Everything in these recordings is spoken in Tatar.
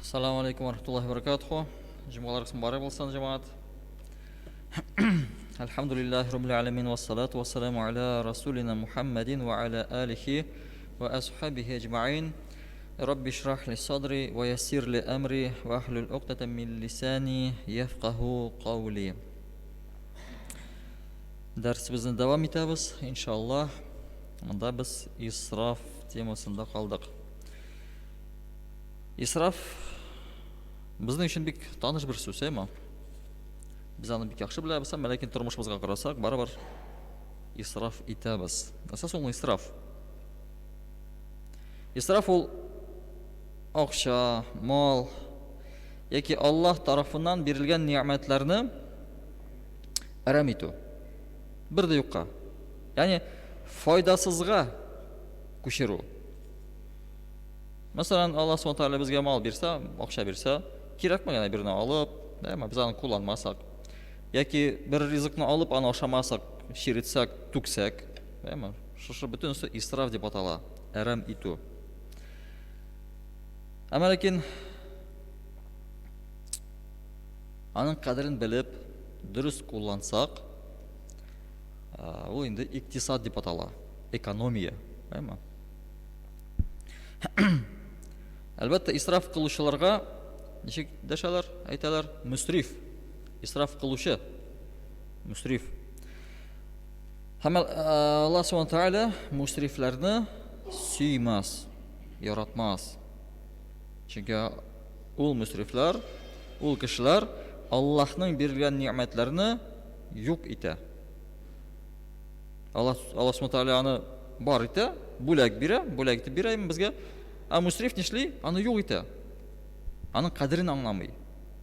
Ассаламу алейкум ва рахматуллахи ва баракатуху. Җомгаларыгыз мөбарәк булсын, җәмәгать. Әлхәмдүлиллаһи раббил аламин вассалату вассаламу аля расулина Мухаммадин ва аля алихи ва асхабихи аҗмаин. Рабби шрах ли садри ва яссир ли амри ва ахлул уqдатан мин лисани яфкаху каули. Дәресебезне дәвам итәбез, иншаллаһ. Монда без исраф темасында калдык. Исраф безнең өчен бик таныш бер сүз, әйме? Без аны бик яхшы беләбез, әмма ләкин тормышыбызга карасак, барыбер исраф итәбез. Нәрсә соң ул исраф? Исраф ул акча, мал яки Аллаһ тарафыннан бирелгән ни'мәтләрне әрәм итү. Бер дә юкка. Ягъни файдасызга күчерү. Мәсәлән, Аллаһ Субхану тәгалә безгә мал бирсә, акча бирсә, кирәкмәгән әйберне алып, әмма без аны кулланмасак, яки бер ризыкны алып, аны ашамасак, черетсәк, түксәк, әмма шушы бөтенесе исраф дип атала, әрәм итү. Әмма ләкин аның кадерен белеп, дөрес куллансак, ул инде икътисад дип атала, экономия, әмма. Әлбәттә, исраф кылучыларга ничек дәшәләр, әйтәләр? Мөсриф. Исраф кылучы. Мөсриф. Һәм Аллаһ Субхану тәгалә мөсрифләрне сөймәс, яратмас. Чөнки ул мөсрифләр, ул кешеләр Аллаһның биргән ни'мәтләрне юк итә. Аллаһ Аллаһ Субхану тәгалә аны бар итә, бүләк бирә, бүләк итеп бирә безгә. Ә мусриф нишли? Аны юк итә. Аның кадерен аңламый,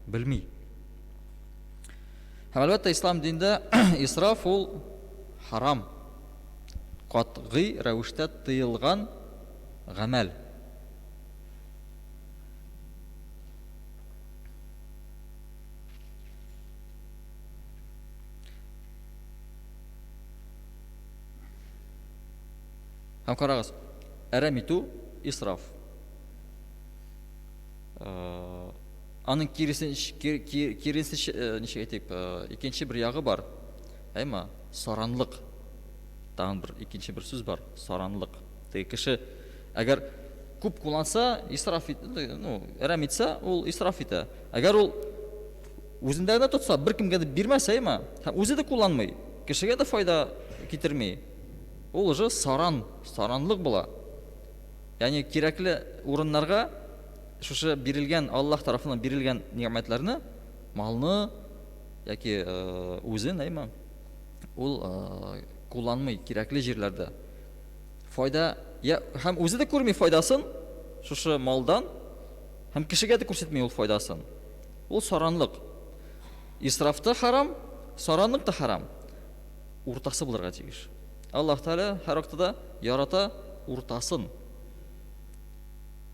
белми. Һәм әлбәттә ислам динендә исраф ул харам. Катгый рәвештә тыелган гамәл. Һәм карагыз, әрәм итү исраф. Э, аның киресенчә, киресенчә, э, ничек әйтик, э, икенче бер ягы бар. Әйме, саранлык. Тагын бер икенче бер сүз бар, саранлык. Теге кеше әгәр күп кулланса, исраф ит, ну, әрәм итсә, ул исраф итә. Әгәр ул Үзендә генә тотса, беркемгә дә бирмәс, әйме? Һәм үзе дә кулланмый, кешегә дә файда китерми. Ул уже саран, саранлык була. Ягъни кирәкле урыннарга шушы бирелгән Аллаһ тарафыннан бирелгән нигъмәтләрне, малны яки үзен, әйме, ул кулланмый кирәкле җирләрдә. Файда я һәм үзе дә күрми файдасын шушы малдан, һәм кешегә дә күрсәтми ул файдасын. Ул саранлык. Исраф та харам, саранлык та харам. Уртасы булырга тиеш. Аллаһ Тәгалә һәр вакытта да ярата уртасын.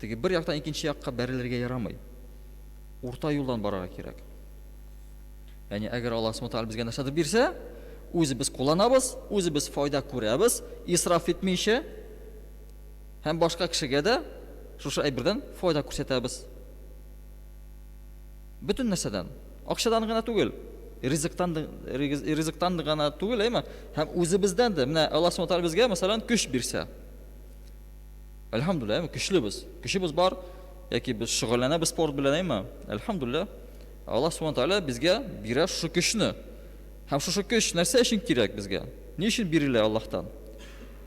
Теге бер яктан икенче якка бәрелергә ярамый. Урта юлдан барырга кирәк. Ягъни әгәр Аллаһ Субхану тәгалә безгә нәрсәдер бирсә, үзебез кулланабыз, үзебез файда күрәбез, исраф итмичә һәм башка кешегә дә шушы әйбердән файда күрсәтәбез. Бөтен нәрсәдән. Акчадан гына түгел, ризыктан ризыктан гына түгел, әйме? Һәм үзебездән дә. Менә Аллаһ Субхану тәгалә безгә, мәсәлән, көч бирсә. Әлхәмдүлилләһ, әйме, көчле без. Көчебез бар, яки без шөгыльләнәбез спорт белән, әйме? Әлхәмдүлилләһ. Аллаһ Субхану тәгалә безгә бирә шушы көчне. Һәм шушы көч нәрсә өчен кирәк безгә? Ни өчен бирелә Аллаһтан?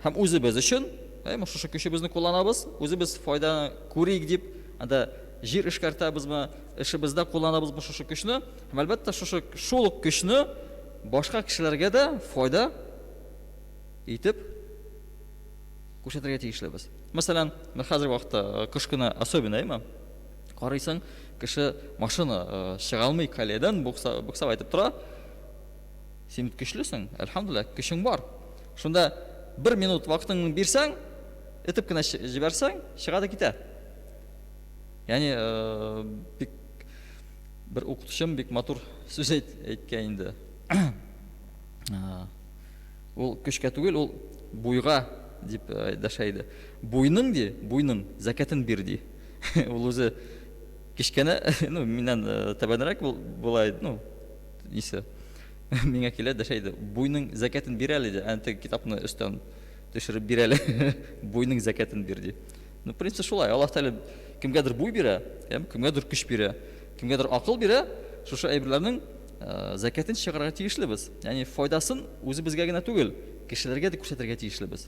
Һәм үзебез өчен, әйме, шушы көчебезне кулланабыз, үзебез файда күрик дип, анда җир эшкәртәбезме, эшебездә кулланабызмы шушы көчне? Һәм әлбәттә, шушы шул ук көчне башка кешеләргә дә файда итеп күрсәтергә тиешлебез. Мәсәлән, менә хәзерге вакытта э, кыш көне особенно, әйме? Карыйсың, кеше машина э, чыга алмый колеядан, букса, буксовать итеп тора. Син бит көчлесең, әлхәмдүлилләһ, көчең бар. Шунда бер минут вакытыңны бирсәң, этеп кенә җибәрсәң, чыга да китә. Ягъни э, бик бер укытучым бик матур сүз әйт, әйткән инде. Э, ул көчкә түгел, ул буйга дип э, дәшә иде. Буйның ди, буйның зәкәтен бир ди. Ул үзе Кечкенә, ну, миннән тәбәнрәк була, ну, нисе. Миңа килә, дәшә иде. Буйның зәкәтен бир әле, ди. Әнә теге китапны өстән төшереп бир әле. Буйның зәкәтен бир, ди. Ну, в принципе, шулай. Аллаһ Тәгалә кемгәдер буй бирә, һәм кемгәдер көч бирә, кемгәдер акыл бирә. Шушы әйберләрнең зәкәтен чыгарырга тиешлебез. Ягъни файдасын үзебезгә генә түгел, кешеләргә дә күрсәтергә тиешлебез.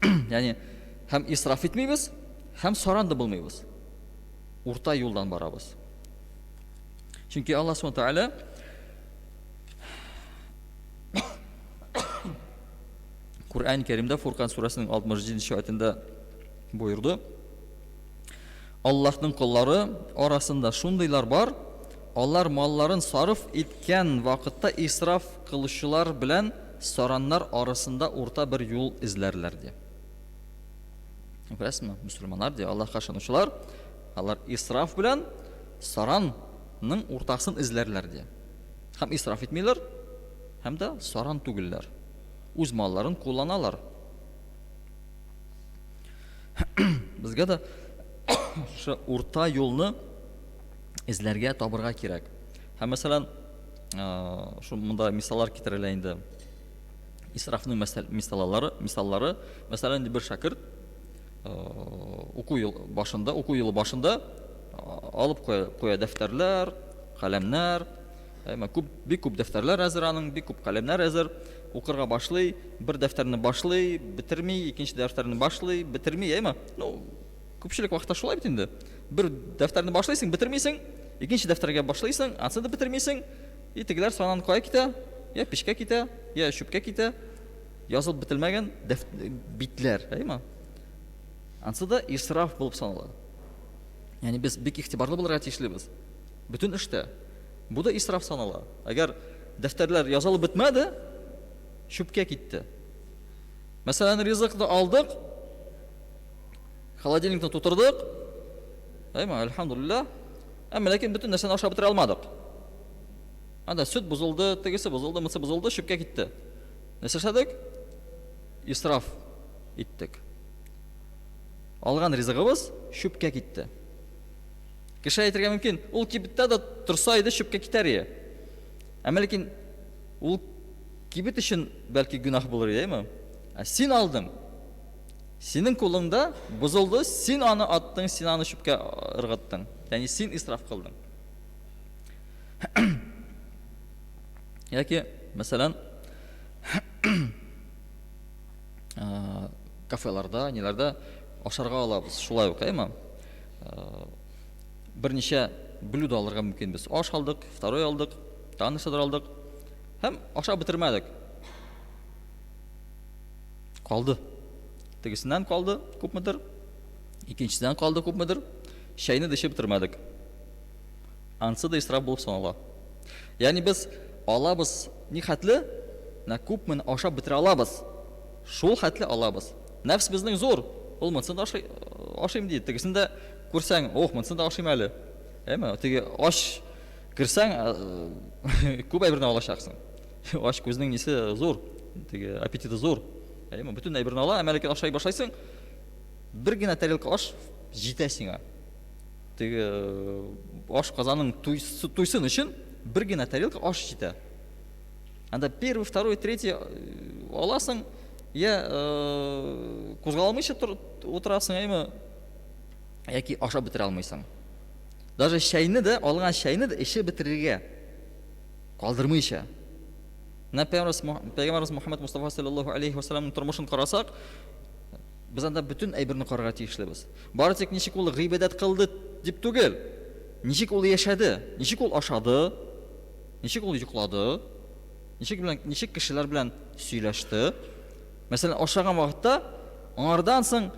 Ягъни һәм исраф итмибез, һәм саран да булмыйбыз. Урта юлдан барабыз. Чөнки Аллаһ Субхану Тәгалә Коръән Кәримдә Фуркан сүрәсенең 67 нче аятендә боерды. Аллаһның коллары арасында шундыйлар бар, алар малларын сарыф иткән вакытта исраф кылучылар белән сараннар арасында урта бер юл эзләрләр ди. Күрәсезме? Мөселманнар ди, Аллаһка ышанучылар, алар исраф белән саранның уртасын эзләрләр ди. Һәм исраф итмиләр, һәм дә саран түгелләр. Үз малларын кулланалар. Безгә дә шушы урта юлны эзләргә, табырга кирәк. Һәм мәсәлән, шул монда мисаллар китерелә инде. Исрафның мисаллары, мисаллары, мәсәлән, инде бер шәкерт уку ел башында, уку елы башында алып куя, куя дәфтәрләр, каләмнәр, Әмма күп, бик күп дәфтәрләр әзер аның, бик күп каләмнәр әзер. Укырга башлый, бер дәфтәрне башлый, бетерми, икенче дәфтәрне башлый, бетерми, әйме? Ну, күпчелек вакытта шулай бит инде. Бер дәфтәрне башлыйсың, бетермисең, икенче дәфтәргә башлыйсың, ансын да бетермисең. И тегеләр санан кая китә? Я пичкә китә, я чүпкә китә. Язылып бетелмәгән дәф... битләр, әйме? Ансы да исраф булып санала. Ягъни без бик игътибарлы булырга тиешлебез. Бөтен эштә. Бу да исраф санала. Әгәр дәфтәрләр язылып бетмәде, чүпкә китте. Мәсәлән, ризыкны алдык, холодильникны тутырдык. Әйме, әлхәмдулилла. Әмма ләкин бөтен нәрсәне ашап бетерә алмадык. Анда сөт бозылды, тегесе бозылды, монысы бозылды, чүпкә китте. Нәрсә эшләдек? Исраф иттек. Алган ризыгыбыз чүпкә китте. Кеше әйтергә мөмкин, ул кибеттә дә торса иде, чүпкә китәр иде. Әмма ләкин ул кибет өчен бәлки гөнаһ булыр иде, әйме? Ә син алдың. Синең кулыңда бозылды, син аны аттың, син аны чүпкә ыргыттың. Ягъни син исраф кылдың. Яки, мәсәлән, кафеларда, ниләрдә ашарга алабыз. Шулай ук, әйме? Берничә блюдо алырга мөмкинбез. Аш алдык, второй алдык, тагын нәрсәдер алдык. Һәм ашап бетермәдек. Калды. Тегесеннән калды күпмедер, икенчесеннән калды күпмедер. Чәйне дә эчеп бетермәдек. Ансы да исраф булып санала. Ягъни без алабыз ни хәтле, менә күпмен ашап бетерә алабыз. Шул хәтле алабыз. Нәфс безнең зур. Ул монысын да ашый, ашыйм ди. Тегесен дә күрсәң, ох, монысын да ашыйм әле. Әйме, теге ач керсәң, күп әйберне алачаксың. Ач күзнең нисе зур, теге аппетиты зур. Әйме, бөтен әйберне ала, әмма ләкин ашай башлайсың, бер генә тарелка аш җитә сиңа. Теге аш казаның туйсын өчен бер генә тарелка аш җитә. Анда первый, второй, третий аласың, я кузгала алмыйча утырасың, әйме, яки ашап бетерә алмыйсың. Даже чәйне дә, алган чәйне дә эчеп бетерергә калдырмыйча. Менә Пәйгамбәребез Мухаммад Мустафа саллаллаху алейхи ва саллямның тормышын карасак, без анда бөтен әйберне карарга тиешлебез. Бары тик ничек ул гыйбадәт кылды дип түгел, ничек ул яшәде, ничек ул ашады, ничек ул йоклады, ничек белән ничек кешеләр белән сөйләште. Мәсәлән, ашаган вакытта аңардан соң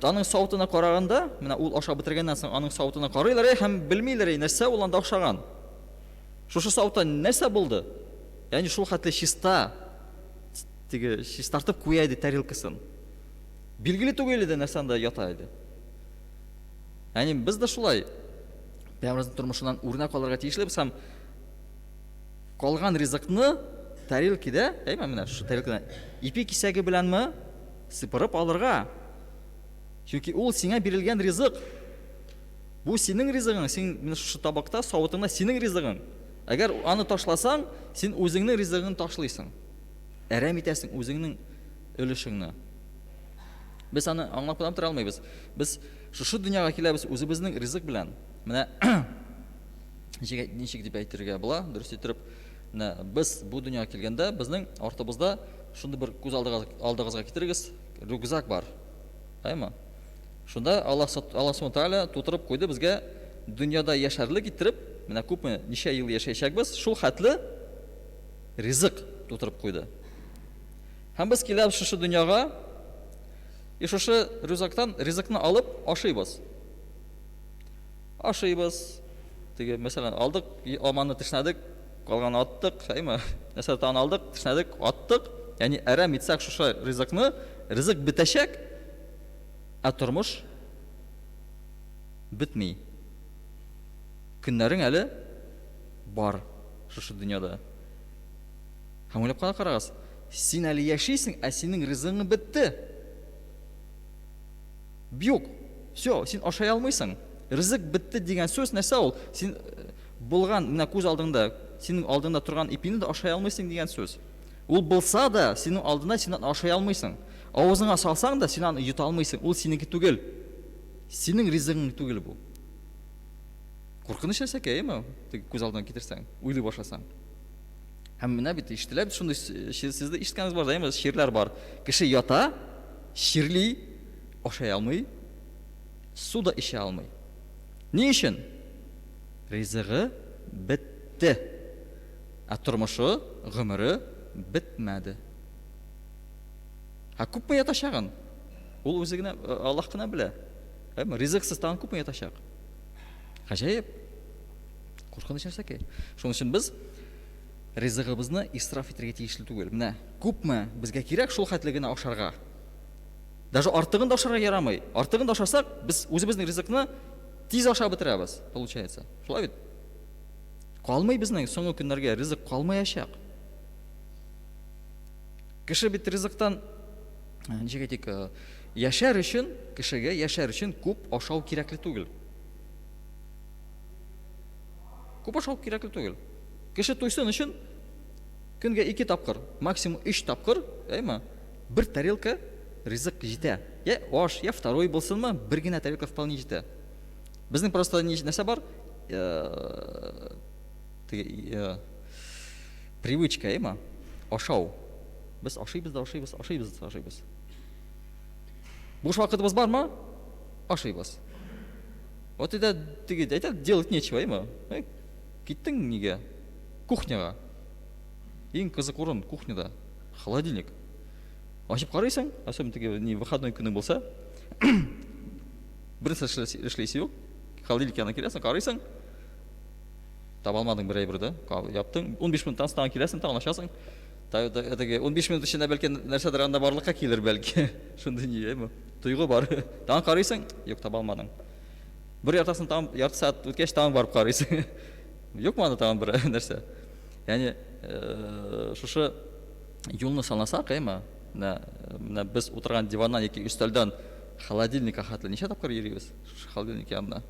аның савытына караганда, менә ул ашап бетергәннән соң аның савытына карыйлар һәм белмиләр, нәрсә ул анда ашаган. Шушы савытта нәрсә булды? Ягъни шул хәтле чиста, теге чистартып куя иде тарелкасын. Билгеле түгел иде нәрсә анда ята иде. Ягъни без дә шулай Пәйгамбәребезнең тормышыннан үрнәк алырга тиешлебез һәм калган ризыкны тарелкада, әйме менә шушы тарелкадан ипи кисәге беләнме сыпырып алырга. Чөнки ул сиңа бирелгән ризык. Бу синең ризыгың, син менә шушы табакта, савытыңда синең ризыгың. Әгәр аны ташласаң, син үзеңнең ризыгыңны ташлыйсың. Әрәм итәсең үзеңнең өлешеңне. Без аны аңлап кына тора алмыйбыз. Без шушы дөньяга киләбез үзебезнең ризык белән. Менә ничек, ничек дип әйтергә була, дөрес иттереп, менә без бу дөньяга килгәндә, безнең артыбызда шундый бер күз алдыгыз, алдыгызга китерегез, рюкзак бар. Әйме? Шунда Аллаһ Аллаһ Субхану Тааля тутырып куйды безгә дөньяда яшәрлек иттереп, менә күпме, ничә ел яшәячәкбез, шул хәтле ризык тутырып куйды. Һәм без киләбез шушы дөньяга, и шушы рюкзактан ризыкны алып ашыйбыз. Ашыйбыз. Теге, мәсәлән, алдык, алманы тешләдек, калганын аттык, әйме? Нәрсә тагын алдык, тешләдек, аттык. Ягъни әрәм итсәк шушы ризыкны, ризык бетәчәк, ә тормыш бетми. Көннәрең әле бар шушы дөньяда. Һәм уйлап кына карагыз, син әле яшисең, ә синең ризыгың бетте. Юк, все, син ашай алмыйсың. Ризык бетте дигән сүз нәрсә ул? Син э, булган, менә күз алдыңда, синең алдыңда торган ипине дә ашай алмыйсың дигән сүз. Ул булса да, синең алдында син аны ашай алмыйсың. Авызыңа салсаң да, син аны йота алмыйсың. Ул синеке түгел. Синең ризыгың түгел бу. Куркыныч нәрсәкәй, әйеме? Теге күз алдына китерсәң, уйлый башласаң. Һәм менә бит ишетелә бит шундый сез дә ишеткәнегез бар, әйеме? Чирләр бар. Кеше ята, чирли, ашай алмый, су да эчә алмый. Ни өчен? Ризыгы бетте. Ә тормышы, гомере бетмәде. Ә күпме ятачагын ул үзе генә, э, Аллаһ кына белә. Әмма ризыксыз тагын күпме ятачак? Гаҗәеп. Куркыныч нәрсәкәй. Шуның өчен без ризыгыбызны исраф итәргә тиешле түгел. Менә күпме безгә кирәк, шул хәтле генә ашарга. Даже артыгын да ашарга ярамый. Артыгын да ашасак, без үзебезнең ризыкны тиз ашап бетерәбез, получается. Шулай бит? Калмый безнең соңгы көннәргә ризык калмаячак. Кеше бит ризыктан, э, ничек әйтик, э, яшәр өчен, кешегә яшәр өчен күп ашау кирәкле түгел. Күп ашау кирәкле түгел. Кеше туйсын өчен көнгә ике тапкыр, максимум өч тапкыр, әйме, бер тарелка ризык җитә. Я аш, я второй булсынмы, бер генә тарелка вполне җитә. Безнең просто нәрсә бар? Э, теге э, привычка, әйме? Ашау. Без ашыйбыз да ашыйбыз, ашыйбыз да ашыйбыз. Буш вакытыбыз бармы? Ашыйбыз. Вот это теге әйтә, делать нечего, әйме? Э, киттең нигә? Кухняга. Иң кызык урын кухняда. Холодильник. Ачып карыйсың, особенно теге не выходной көне булса, бер нәрсә эшлисе юк. Холодильник янына киләсең, карыйсың, таба алмадың бер әйбер дә, яптың. 15 минуттан соң тагын киләсең, тагын ачасың. Теге 15 минут эчендә бәлки нәрсәдер анда барлыкка килер бәлки. Шундый ни, әйме? Тойгы бар. Тагын карыйсың, юк, таба алмадың. Бер ятасың, тагын ярты сәгать үткәч, тагын барып карыйсың. Юкмы анда тагын бер нәрсә? Ягъни, э, шушы юлны санасак, әйме? Менә, менә без утырган диваннан яки өстәлдән холодильникка хәтле ничә тапкыр йөрибез шушы холодильник янына?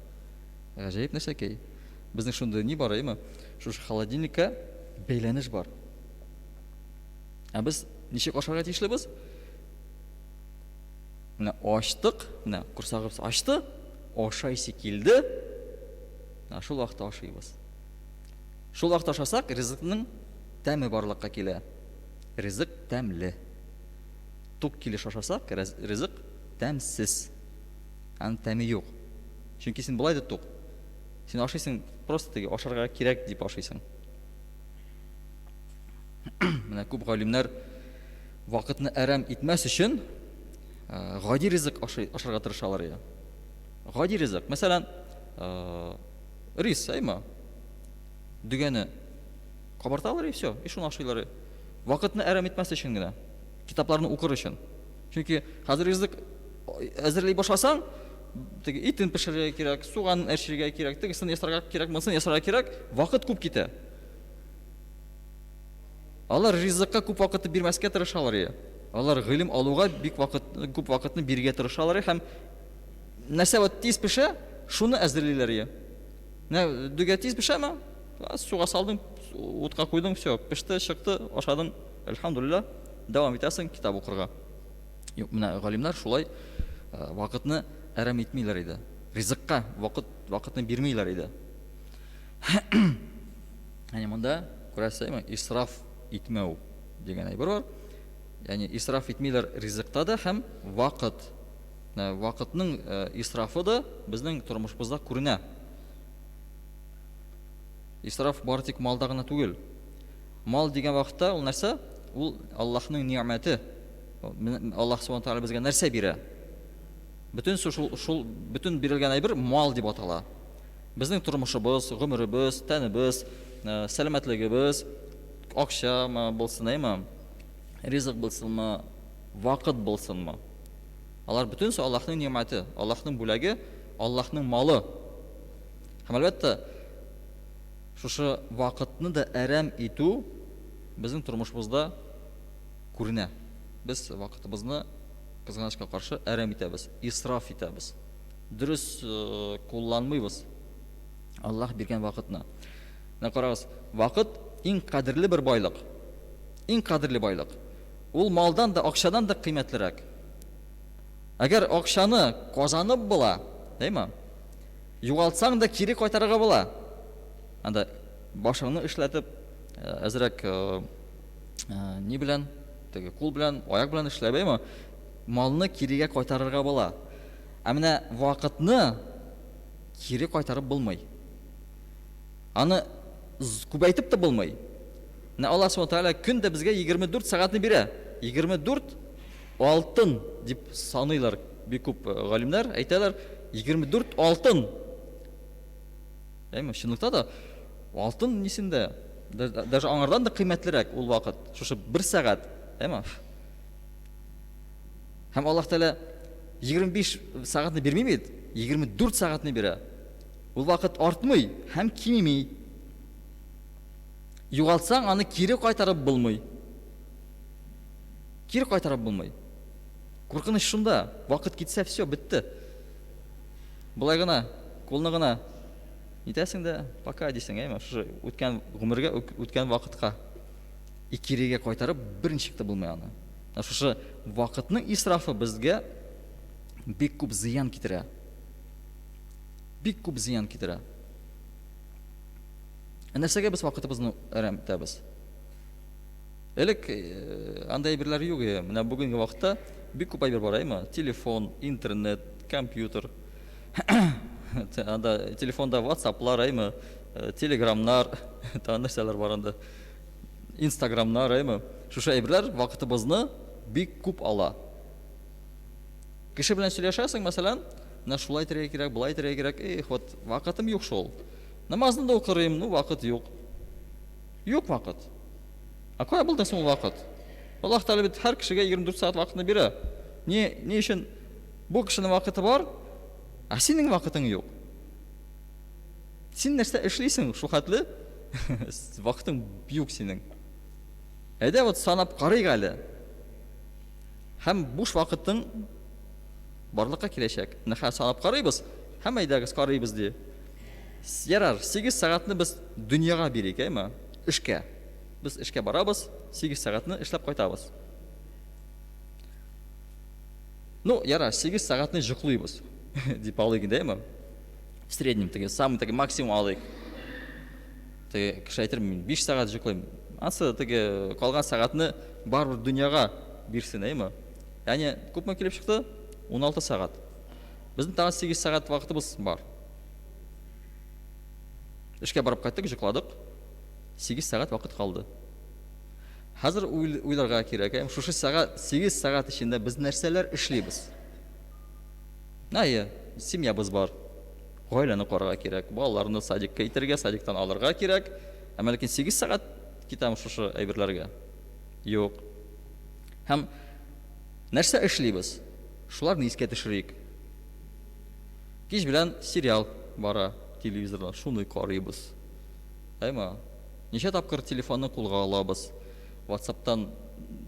Гаҗәеп нәрсәкәй. Безнең шундый ни бар, әйме? Шушы холодильникка бәйләнеш бар. Ә без ничек ашарга тиешлебез? Менә ачтык, менә корсагыбыз ачты, ашайсы килде, менә шул вакытта ашыйбыз. Шул вакытта ашасак, ризыкның тәме барлыкка килә. Ризык тәмле. Тук килеш ашасак, ризык тәмсез. Аның тәме юк. Чөнки син болай да тук. Син ашыйсың, просто теге ашарга кирәк дип ашыйсың. Менә күп галимнәр вакытны әрәм итмәс өчен э, гади ризык ашарга тырышалар иде. Гади ризык. Мәсәлән, э, рис, әйме? Дөгәне кабарталар и все, и шуны ашыйлар. Вакытны әрәм итмәс өчен генә. Китапларны укыр өчен. Чөнки хәзер ризык әзерли башласаң, теге итен пешерергә кирәк, суган әрчергә кирәк, тегесен ясарга кирәк, монысын ясарга кирәк, вакыт күп китә. Алар ризыкка күп вакытны бирмәскә тырышалар иде. Алар гыйлем алуга бик вакыт, күп вакытны бирергә тырышалар һәм нәрсә вот тиз пешә, шуны әзерлиләр ие. Менә дөге тиз пешәме? Суга салдың, утка куйдың, все, пеште, чыкты, ашадың, әлхәмдулилла, дәвам итәсең китап укырга. Юк, менә галимнәр шулай вакытны әрәм итмиләр иде. Ризыкка вакыт вакытны бирмиләр иде. Яни монда күрәсезме, исраф итмәү дигән әйбер бар. Яни исраф итмиләр ризыкта да һәм вакыт. Вакытның исрафы да безнең тормышыбызда күренә. Исраф бары тик малда гына түгел. Мал дигән вакытта ул нәрсә? Ул Аллаһның ни'мәте. Аллаһ субхана тәгалә безгә нәрсә бирә? Бөтен шул, шул бөтен бирелгән әйбер мал дип атала. Безнең тормышыбыз, гомеребез, тәнебез, сәламәтлегебез, акчамы булсын, әйме, ризык булсынмы, вакыт булсынмы. Алар бөтенесе Аллаһның ни'мәте, Аллаһның бүләге, Аллаһның малы. Һәм әлбәттә, шушы вакытны да әрәм итү безнең тормышыбызда күренә. Без вакытыбызны кызганычка каршы әрәм итәбез, исраф итәбез. Дөрес э, кулланмыйбыз Аллаһ биргән вакытны. Менә карагыз, вакыт иң кадерле бер байлык. Иң кадерле байлык. Ул малдан да, акчадан да кыйммәтлерәк. Әгәр акчаны казанып була, әйме? Югалтсаң да кире кайтарырга була. Анда башыңны эшләтеп, э, әзрәк э, э, ни белән, теге кул белән, аяк белән эшләп, әйме? Малны кирегә кайтарырга була. Ә менә вакытны кире кайтарып булмый. Аны күбәйтеп тә булмый. Менә Аллаһ Субхану Тәгалә көн дә безгә 24 сәгатьне бирә. 24 алтын дип саныйлар бик күп э, галимнәр, әйтәләр, 24 алтын. Әйме, чынлыкта да алтын нисендә, даже аңардан да кыйммәтлерәк ул вакыт. Шушы бер сәгать, әйме? Һәм Аллаһ Тәгалә 25 сәгатьне бирми бит, 24 сәгатьне бирә. Ул вакыт артмый һәм кимеми. Югалтсаң, аны кире кайтарып булмый. Кире кайтарып булмый. Куркыныч шунда, вакыт китсә, все, бетте. Болай гына, кулны гына нитәсең дә, пока дисең, әйме, шушы үткән гомергә, үткән вакытка. И кирегә кайтарып берничек тә булмый аны. Ә шушы вакытның исрафы безгә бик күп зыян китерә. Бик күп зыян китерә. Ә нәрсәгә без вакытыбызны әрәм итәбез? Элек э, андай әйберләр юк иде. Менә бүгенге вакытта бик күп әйбер бар, әйме? Телефон, интернет, компьютер. Анда телефонда WhatsApp-лар, әйме? Э, Телеграмнар, тагын нәрсәләр бар анда. Инстаграмнар, әйме? Шушы әйберләр вакытыбызны бик күп ала. Кеше белән сөйләшәсең, мәсәлән, менә шулай итәргә кирәк, болай итәргә кирәк. Эх, вот вакытым юк шул. Намазны да укырыйм, ну вакыт юк. Юк вакыт. Ә кая булды соң ул вакыт? Аллаһ Тәгалә бит һәр кешегә 24 сәгать вакытны бирә. Ни, ни өчен бу кешенең вакыты бар, ә синең вакытың юк? Син нәрсә эшлисең шул хәтле? Вакытың юк синең. Әйдә вот санап карыйк әле. Һәм буш вакытың барлыкка киләчәк. Менә хәзер санап карыйбыз, һәм әйдәгез карыйбыз ди. Ярар, 8 сәгатьне без дөньяга бирик, әйме? Эшкә. Без эшкә барабыз, 8 сәгатьне эшләп кайтабыз. Ну, ярар, 8 сәгатьне йоклыйбыз, дип алыйк инде, әйме? В среднем теге, самый теге максимум алыйк. Теге кеше әйтер, мин 5 сәгать йоклыйм. Ансы теге калган сәгатьне барыбер дөньяга бирсен, әйме? Ягъни күпме килеп чыкты? 16 сәгать. Безнең тагын 8 сәгать вакытыбыз бар. Эшкә барып кайттык, йокладык. 8 сәгать вакыт калды. Хәзер уйларга кирәк, әйе, шушы сәгать 8 сәгать эчендә без нәрсәләр эшлибез? Әйе, семьябыз бар. Гаиләне карарга кирәк, балаларны садикка итәргә, садиктан алырга кирәк. Әмма ләкин 8 сәгать китәм шушы әйберләргә. Юк. Һәм нәрсә эшлибез? Шуларны искә төшерик. Кич белән сериал бара телевизордан, шуны карыйбыз. Әйме? Ничә тапкыр телефонны кулга алабыз. WhatsAppтан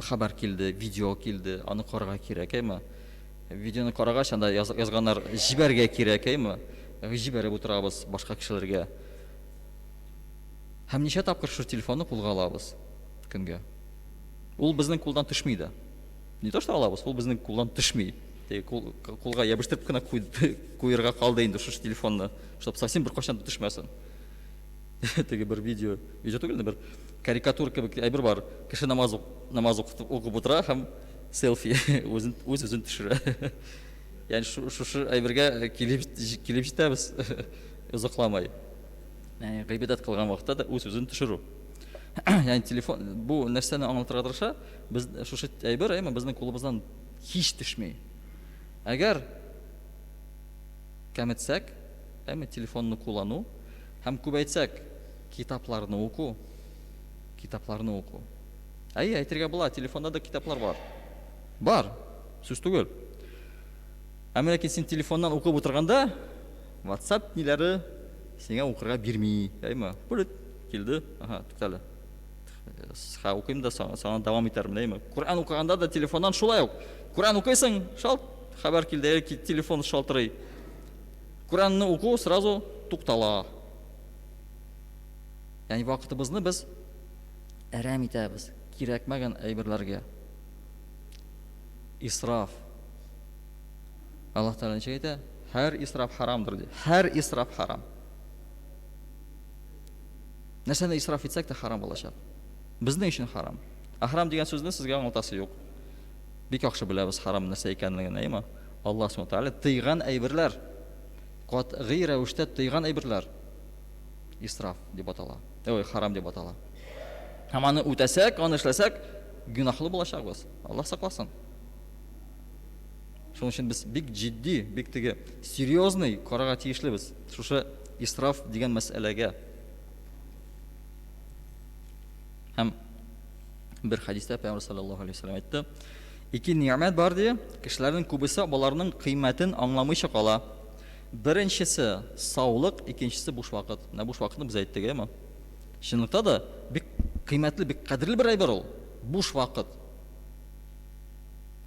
хәбәр килде, видео килде, аны карарга кирәк, әйме? Видеоны карагач, анда язганнар җибәргә кирәк, әйме? җибәреп утырабыз башка кешеләргә. Һәм ничә тапкыр шул телефонны кулга алабыз көнгә? Ул безнең кулдан төшми дә. Не то что алабыз, ул безнең кулдан төшми. Теге кул, кулга ябыштырып кына куерга калды инде шушы телефонны, чтобы совсем беркайчан да төшмәсен. Теге бер видео, видео түгел, бер карикатура кебек әйбер бар. Кеше намаз намаз укып утыра һәм селфи үзен үз үзен төшерә. Ягъни шушы әйбергә килеп килеп җитәбез озакламай. Ягъни гыйбадәт кылган вакытта да үз-үзен төшерү. Ягъни телефон бу нәрсәне аңлатырга тырыша, без шушы әйбер, әйме, безнең кулыбыздан һич төшми. Әгәр кәметсәк, әйме, телефонны куллану һәм күбәйтсәк китапларны уку, китапларны уку. Әйе, әйтергә була, телефонда да китаплар бар. Бар, сүз түгел. Әмма ләкин син телефоннан укып утырганда, WhatsApp ниләре сиңа укырга бирми, әйме? Бүлет килде. Ага, туктале. Ха, укыйм да саңа дәвам итәрмен, әйме? Коръән укыганда да телефоннан шулай ук. Коръән укыйсың, шалт, хәбәр килде, яки телефон шалтырый. Коръәнне уку сразу туктала. Ягъни вакытыбызны без әрәм итәбез кирәкмәгән әйберләргә. Исраф. Аллаһ Тәгалә ничек әйтә? Һәр исраф харамдыр ди. Һәр исраф харам. Нәрсәне исраф итсәк тә харам булачак. Безнең өчен харам. Ә харам дигән сүзне сезгә аңлатасы юк. Бик яхшы беләбез харам нәрсә икәнлеген, әйеме? Аллаһ Субхану Тәгалә тыйган әйберләр, катгый рәвештә тыйган әйберләр исраф дип атала. Ой, харам дип атала. Һәм аны үтәсәк, аны эшләсәк, гөнаһлы булачакбыз. Аллаһ сакласын. Шуның өчен без бик җитди, бик теге серьезный карарга тиешлебез шушы исраф дигән мәсьәләгә. Һәм бер хәдистә Пәйгамбәр саллаллаһу алейһи вәсәлләм әйтте, ике ни'мәт бар ди, кешеләрнең күбесе боларның кыйммәтен аңламыйча кала. Беренчесе саулык, икенчесе буш вакыт. Менә буш вакытны без әйттек, әйеме? Чынлыкта да бик кыйммәтле, бик кадерле бер әйбер ул. Буш вакыт.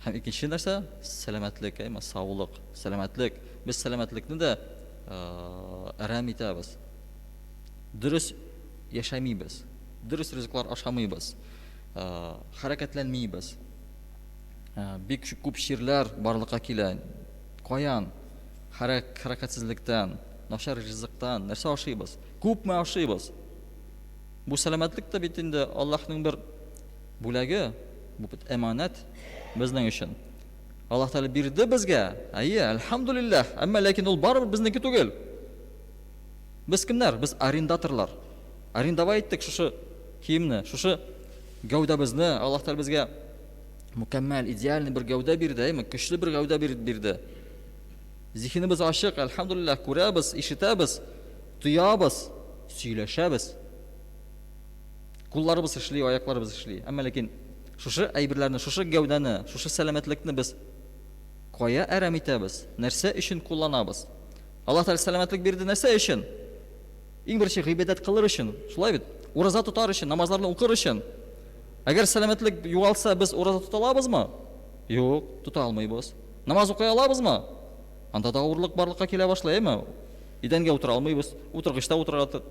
Һәм икенче нәрсә, сәламәтлек, әйме, саулык, сәламәтлек. Без сәламәтлекне дә әрәм итәбез. Дөрес яшәмибез, дөрес ризыклар ашамыйбыз, хәрәкәтләнмибез. Бик күп чирләр барлыкка килә. Каян? Хәрәкәтсезлектән, начар ризыктан. Нәрсә ашыйбыз? Күпме ашыйбыз? Бу сәламәтлек тә бит инде Аллаһның бер Бүләге, бу бит әманәт безнең өчен. Аллаһ Тәгалә бирде безгә, әйе, әлхәмдүлилләһ, әмма ләкин ул барыбер безнеке түгел. Без кемнәр? Без арендаторлар. Арендовать иттек шушы киемне, шушы гәүдәбезне. Аллаһ Тәгалә безгә мөкәммәл, идеальный бер гәүдә бирде, әйеме? Көчле бер гәүдә бирде. Зиһенебез ачык, әлхәмдүлилләһ, күрәбез, ишетәбез, тоябыз, сөйләшәбез. Кулларыбыз эшли, аякларыбыз эшли. Әмма ләкин шушы әйберләрне, шушы гәүдәне, шушы сәламәтлекне без кая әрәм итәбез? Нәрсә өчен кулланабыз? Аллаһ Тәгалә сәламәтлек бирде нәрсә өчен? Иң беренче гыйбадәт кылыр өчен, шулай бит? Ураза тотар өчен, намазларны укыр өчен. Әгәр сәламәтлек югалса, без ураза тота алабызмы? Юк, тота алмыйбыз. Намаз укый алабызмы? Анда да авырлык барлыкка килә башлый, әйме? Идәнгә утыра алмыйбыз, утыргычта утырырга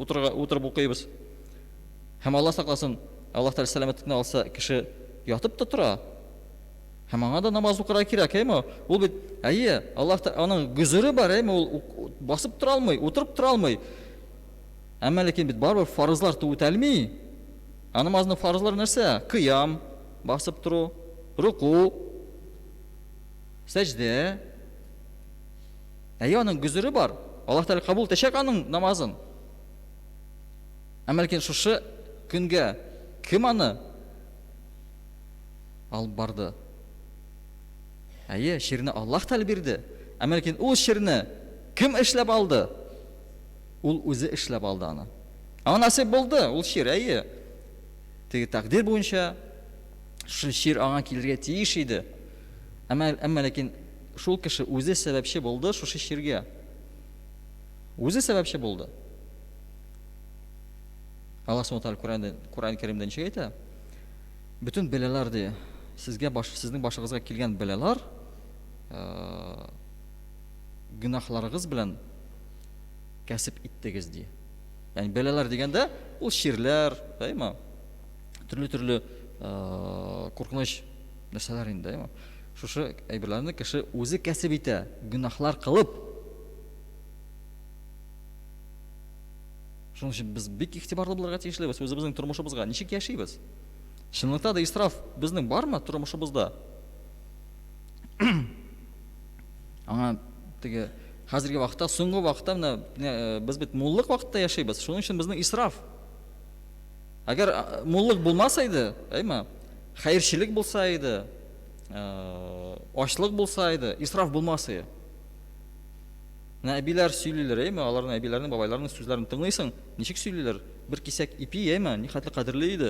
утырырга утырып укыйбыз. Һәм Алла сакласын, Аллаһ Тәгалә сәламәтлекне алса, кеше ятып та тора. Һәм аңа да намаз укырга кирәк, әйме? Ул бит, әйе, Аллаһ аның гозере бар, әйме? Ул басып тора алмый, утырып тора алмый. Әмма ләкин бит барыбер фарызлар үтәлми. Ә намазның фарызлары нәрсә? Кыям, басып тору, руку, сәҗдә. Әйе, аның гозере бар. Аллаһ Тәгалә кабул итәчәк аның намазын. Әмма ләкин шушы көнгә кем аны алып барды? Әйе, чирне Аллаһ Тәгалә бирде. Әмма ләкин ул чирне кем эшләп алды? Ул үзе эшләп алды аны. Аңа насыйп булды ул чир, әйе. Теге тәкъдир буенча шул чир аңа килергә тиеш иде. Әмма, әмма ләкин шул кеше үзе сәбәпче булды шушы чиргә. Үзе сәбәпче булды. Аллаһ Субхану тәгалә Коръәндә, Коръән Кәримдә ничек әйтә? Бөтен бәлалар ди, сезгә баш, сезнең башыгызга килгән бәлалар э, гөнаһларыгыз белән кәсеп иттегез, ди. Ягъни бәлалар дигәндә, ул чирләр, әйме? Төрле-төрле куркыныч нәрсәләр инде, әйме? Шушы әйберләрне кеше үзе кәсеп итә, гөнаһлар кылып. Шуның өчен без бик игътибарлы булырга тиешлебез үзебезнең тормышыбызга. Ничек яшибез? Чынлыкта да исраф безнең бармы тормышыбызда? Аңа теге хәзерге вакытта, соңгы вакытта менә э, без бит муллык вакытта яшибез. Шуның өчен безнең исраф. Әгәр э, муллык булмаса иде, әйме, хәерчелек булса иде, э, ачлык булса иде, исраф булмас иде. Менә әбиләр сөйлиләр, әйме, аларның әбиләрнең, бабайларның сүзләрен тыңлыйсың, ничек сөйлиләр? Бер кисәк ипи, әйме, нихәтле кадерле иде.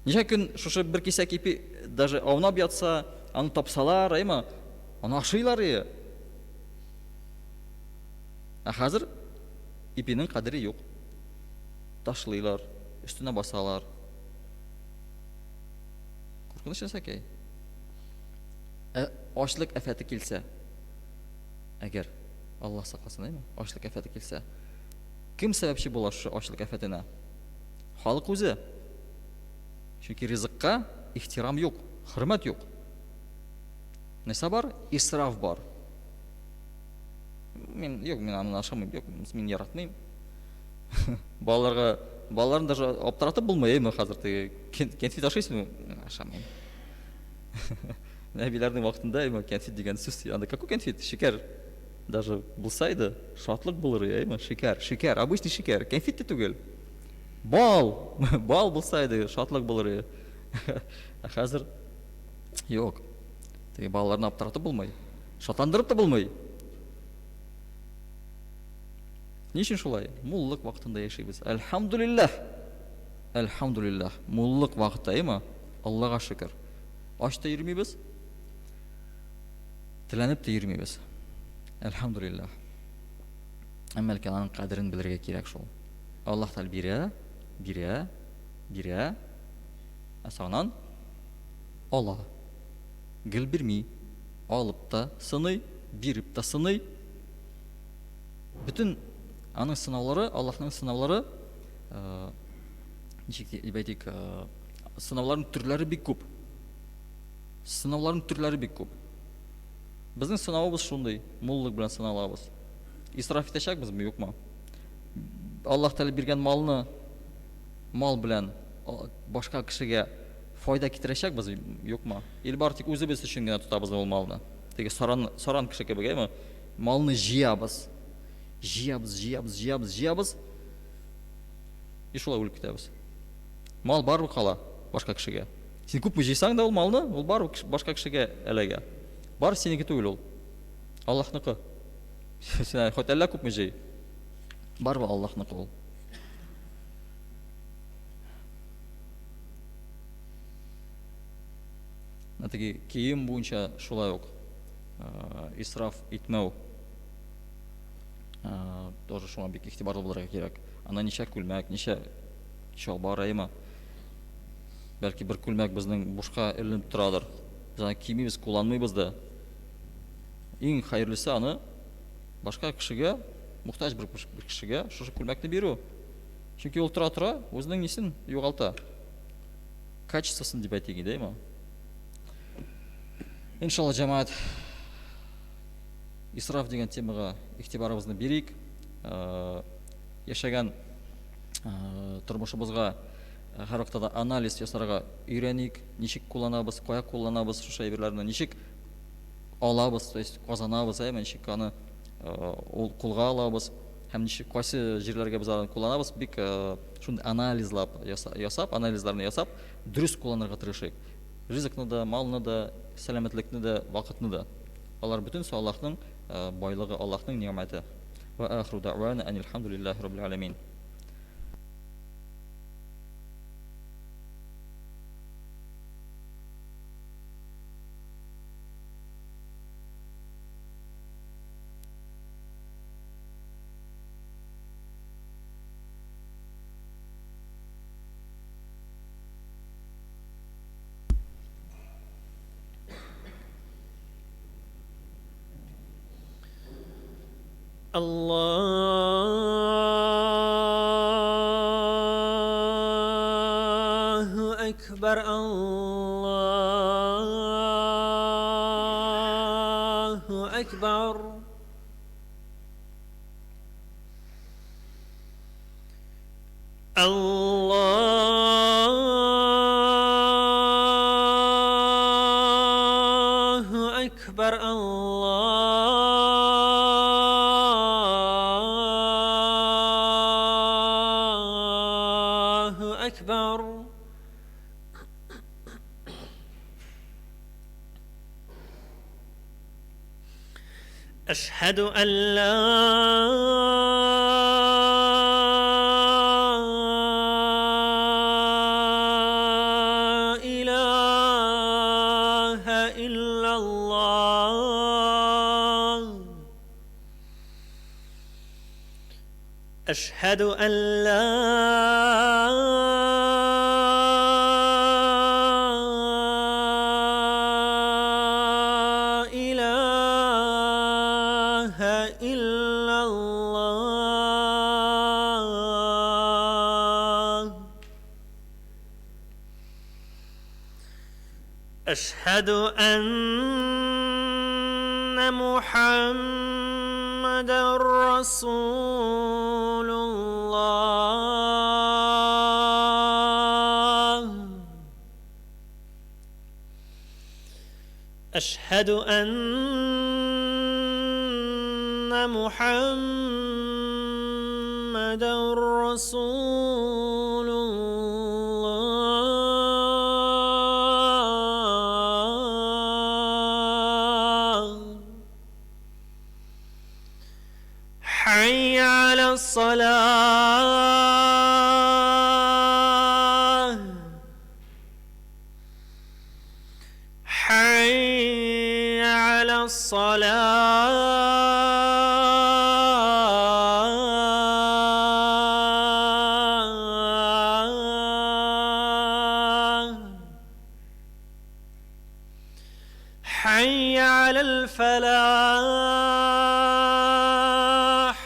Ничә көн шушы бер кисәк ипи даже аунап ятса, аны тапсалар, әйме, аны ашыйлар ие. Ә хәзер ипинең кадере юк. Ташлыйлар, өстенә басалар. Куркыныч нәрсәкәй. Ә ачлык афәте килсә, әгәр Аллаһ сакласын, әйме? Ачлык афәте килсә, кем сәбәпче була шушы ачлык афәтенә? Халык үзе. Чөнки ризыкка ихтирам юк, хөрмәт юк. Нәрсә бар? Исраф бар. Мин юк, мин аны ашамыйм, юк, мин яратмыйм. Балаларга, балаларны даже аптыратып булмый, әйме хәзер теге кәнфит ашыйсыңмы? Ашамыйм. Әбиләрнең вакытында әйме кәнфит дигән сүз, анда какой кәнфит? Шикәр даже булса иде, шатлык булыр иде, әйме шикәр, шикәр, обычный шикәр, кәнфит тә түгел. Бал, бал булса иде, шатлык булыр иде. Ә хәзер юк. Теге балаларны аптыратып булмый. Шатландырып та булмый. Ни өчен шулай? Муллык вакытында яшибез. Әлхәмдулилләһ. Әлхәмдулилләһ. Муллык вакыты, әйме? Аллага шөкер. Ач та йөрмибез, теләнеп тә йөрмибез. Әлхәмдулилләһ. Әмма ләкин аның кадерен белергә кирәк шул. Аллаһ Тәгалә бирә, бирә, бирә, ә соңыннан ала. Гел бирми. Алып та сыный, биреп тә сыный. Бөтен аның сынаулары, Аллаһның сынаулары, э, ничек дип әйтик, э, сынауларның төрләре бик күп. Сынауларның төрләре бик күп. Безнең сынавыбыз шундый, муллык белән сыналабыз. Исраф итәчәкбезме, юкмы? Аллаһ Тәгалә биргән малны мал белән башка кешегә файда китерәчәкбез, юкмы? Или бары тик үзебез өчен генә тотабыз ул малны? Теге саран, саран кеше кебек, әйме? Малны җыябыз. Җыябыз, җыябыз, җыябыз, җыябыз. И шулай үлеп китәбез. Мал барыбер кала башка кешегә. Син күпме җыйсаң да ул малны, ул барыбер башка кешегә эләгә. Бар синеке түгел ул. Аллаһныкы. Син хоть әллә күпме җый. Барыбер Аллаһныкы ул. Менә теге кием буенча шулай ук исраф итмәү тоже шуңа бик игътибарлы булырга кирәк. Анда ничә күлмәк, ничә чалбар, әйеме? Бәлки бер күлмәк безнең бушка эленеп торадыр. Без аны кимибез, кулланмыйбыз да. Иң хәерлесе аны башка кешегә, мохтаҗ бер кешегә шушы күлмәкне бирү. Чөнки ул тора-тора үзенең нисен югалта. Качествосын дип әйтик инде, әйеме? Иншалла, җәмәгать, исраф дигән темага игътибарыбызны бирик. Э, яшәгән э, тормышыбызга э, һәрвакытта да анализ ясарга өйрәник, ничек кулланабыз, кая кулланабыз шушы әйберләрне, ничек алабыз, то есть казанабыз, әйме, ничек аны ул кулга алабыз һәм ничек кайсы җирләргә без аны кулланабыз, бик шундый анализлап ясап, анализларны ясап, дөрес кулланырга тырышыйк. Ризыкны да, малны да, сәламәтлекне дә, вакытны да. Алар бөтенесе Аллаһның байлыгы, Аллаһның нигъмәте. Ва ахиру дәгъвана әнилхәмдүлилләһи раббил галәмин. Аллаһу әкбәр, Аллаһу әкбәр. Аллаһу әкбәр, Аллаһу әкбәр. Әшһәду ән ла илаһа иллаллаһ. Әшһәду ән ла илаһа иллаллаһ. Әшһәду әннә Мухаммадан Расулуллаһ. Әшһәду әннә Мухаммадан Расулуллаһ. Хәйя галәс-салаһ. Хәйя галәс-салаһ. Хәйя галәл-фәлах.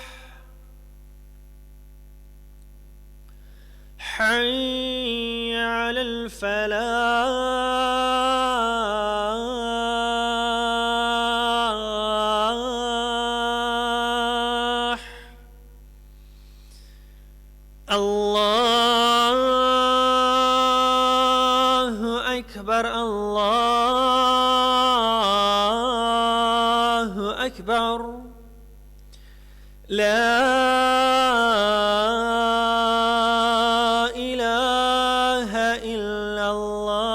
Хәйя галәл-фәлах. Аллаһу әкбәр, Аллаһу әкбәр. Ла илаһа иллаллаһ.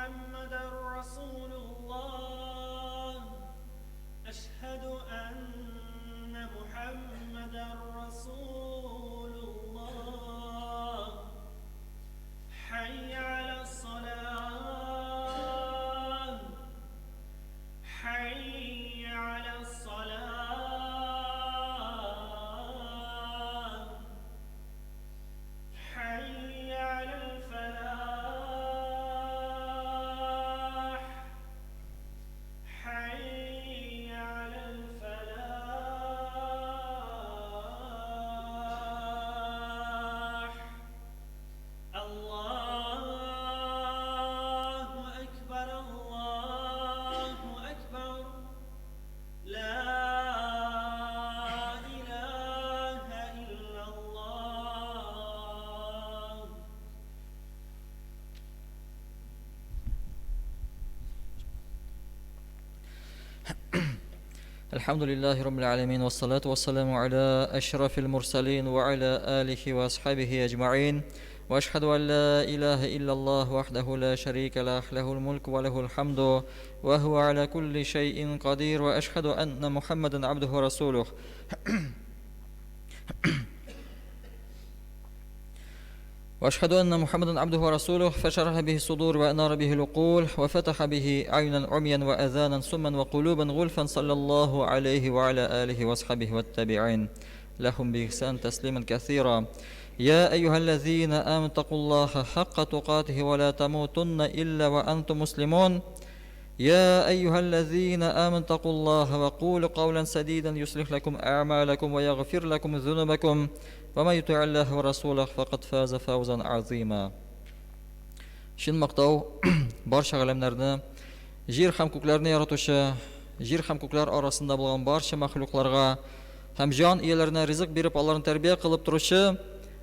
محمدا رسول الله أشهد أن محمدا رسول الله حي على الصلاة حي على الصلاة حي على الفلاح حي على الفلاح الله أكبر الله أكبر لا إله إلا الله. الحمد لله رب العالمين والصلاة والسلام على أشرف المرسلين وعلى آله وأصحابه أجمعين وأشهد أن لا إله إلا الله وحده لا شريك له له الملك وله الحمد وهو على كل شيء قدير وأشهد أن محمدا عبده ورسوله. وأشهد أن محمدا عبده ورسوله فشرح به الصدور وأنار به العقول وفتح به أعينا عميا وأذانا سما وقلوبا غلفا صلى الله عليه وعلى آله وأصحابه والتابعين لهم بإحسان تسليما كثيرا. يا أيها الذين آمنوا اتقوا الله حق تقاته ولا تموتن إلا وأنتم مسلمون. يا أيها الذين آمنوا اتقوا الله وقولوا قولا سديدا يصلح لكم أعمالكم ويغفر لكم ذنوبكم ومن يطع الله ورسوله فقد فاز فوزا عظيما. Чын мактау барча галәмнәрне, җир һәм күкләрне яратучы, җир һәм күкләр арасында булган барча мәхлукларга һәм җан ияләренә ризык биреп аларны тәрбия кылып торучы,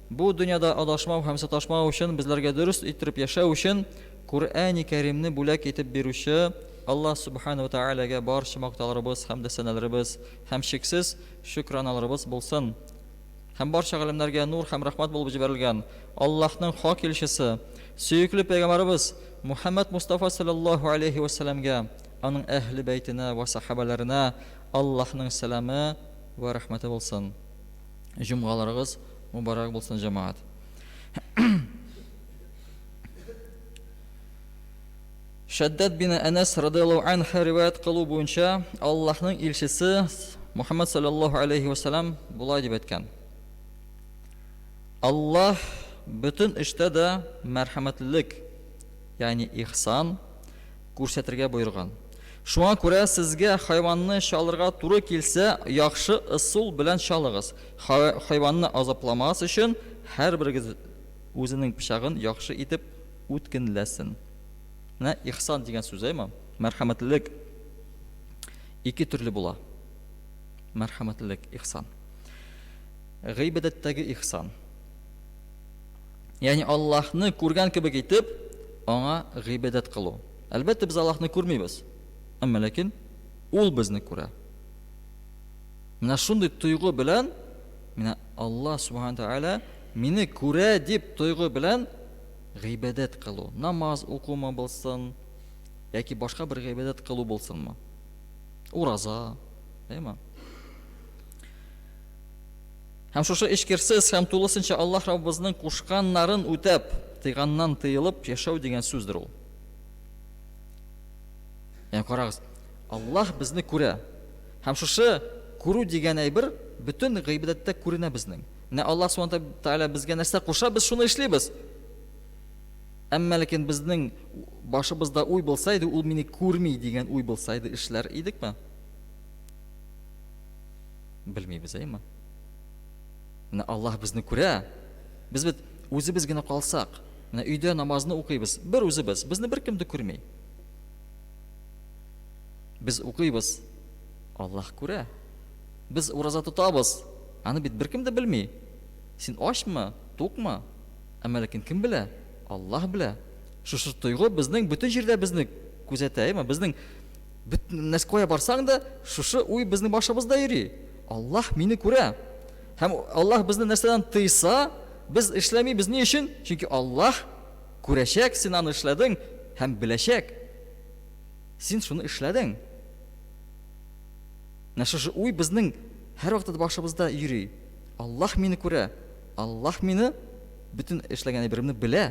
бу дөньяда адашмау һәм саташмау өчен безләргә дөрес иттереп яшәү өчен Коръәни Кәримне бүләк итеп бирүче Аллаһ Субхана ва Тәгаләгә барча мактауларыбыз һәм дә сәналарыбыз һәм чиксез шөкраналарыбыз булсын. Һәм барча галәмнәргә нур һәм рәхмәт булып җибәрелгән Аллаһның хак илчесе, сөекле пәйгамбәребез Мухәммәд Мустафа салләллаһу алейһи вә сәлләмгә, аның әһле бәйтенә вә сәхабәләренә Аллаһның сәламе вә рәхмәте булсын. Җомгаларыгыз мөбарәк булсын, җәмәгать. Шәддәд бин Әнәс радыяллаһу анһу риваять кылу буенча, Аллаһның илчесе Мухаммад саллаллаһу алейһи ва саллям болай дип әйткән: Аллаһ бөтен эштә дә мәрхәмәтлелек, ягъни ихсан күрсәтергә боерган. Шуңа күрә сезгә хайванны чалырга туры килсә, яхшы ысул белән чалыгыз. Хайванны азапламас өчен һәрберегез үзенең пычагын яхшы итеп үткенләсен. Менә ихсан дигән сүз, әйме? Мәрхәмәтлелек ике төрле була. Мәрхәмәтлелек, ихсан. Гыйбадәттәге ихсан. Ягъни Аллаһны күргән кебек итеп, аңа гыйбадәт кылу. Әлбәттә, без Аллаһны күрмибез. Әмма ләкин ул безне күрә. Менә шундый тойгы белән, менә Аллаһ субхана тәгалә мине күрә дип тойгы белән гыйбадәт кылу, намаз укумы булсын, яки башка бер гыйбадәт кылу булсынмы? Ураза, әйме? Һәм шушы эчкерсез һәм тулысынча Аллаһ Раббыбызның кушканнарын үтәп, тыйганнан тыелып яшәү дигән сүздер ул. Ягъни карагыз, Аллаһ безне күрә. Һәм шушы күрү дигән әйбер бөтен гыйбадәттә күренә безнең. Менә Аллаһ Субхану Тәгалә безгә нәрсә куша, без шуны эшлибез. Әмма ләкин безнең башыбызда уй булса иде, ул мине күрми дигән уй булса иде, эшләр идекме? Белмибез, әйме? Менә Аллаһ безне күрә. Без бит үзебез генә калсак, менә өйдә намазны укыйбыз, бер үзебез, безне беркем дә күрми. Без укыйбыз, Аллаһ күрә. Без ураза тотабыз, аны бит беркем дә белми. Син ачмы, тукмы? Әмма ләкин кем белә? Аллаһ белә. Шушы тойгы безнең бөтен җирдә безне күзәтә, әйме? Безнең бөтен нәрсә кая барсаң да, шушы уй безнең башыбызда йөри. Аллаһ мине күрә. Һәм Аллаһ безне нәрсәдән тыйса, без эшләмибез. Ни өчен? Чөнки Аллаһ күрәчәк, син аны эшләдең. һәм беләчәк. Син шуны эшләдең. Менә шушы уй безнең һәрвакытта башыбызда йөри. Аллаһ мине күрә. Аллаһ мине бөтен эшләгән әйберемне белә.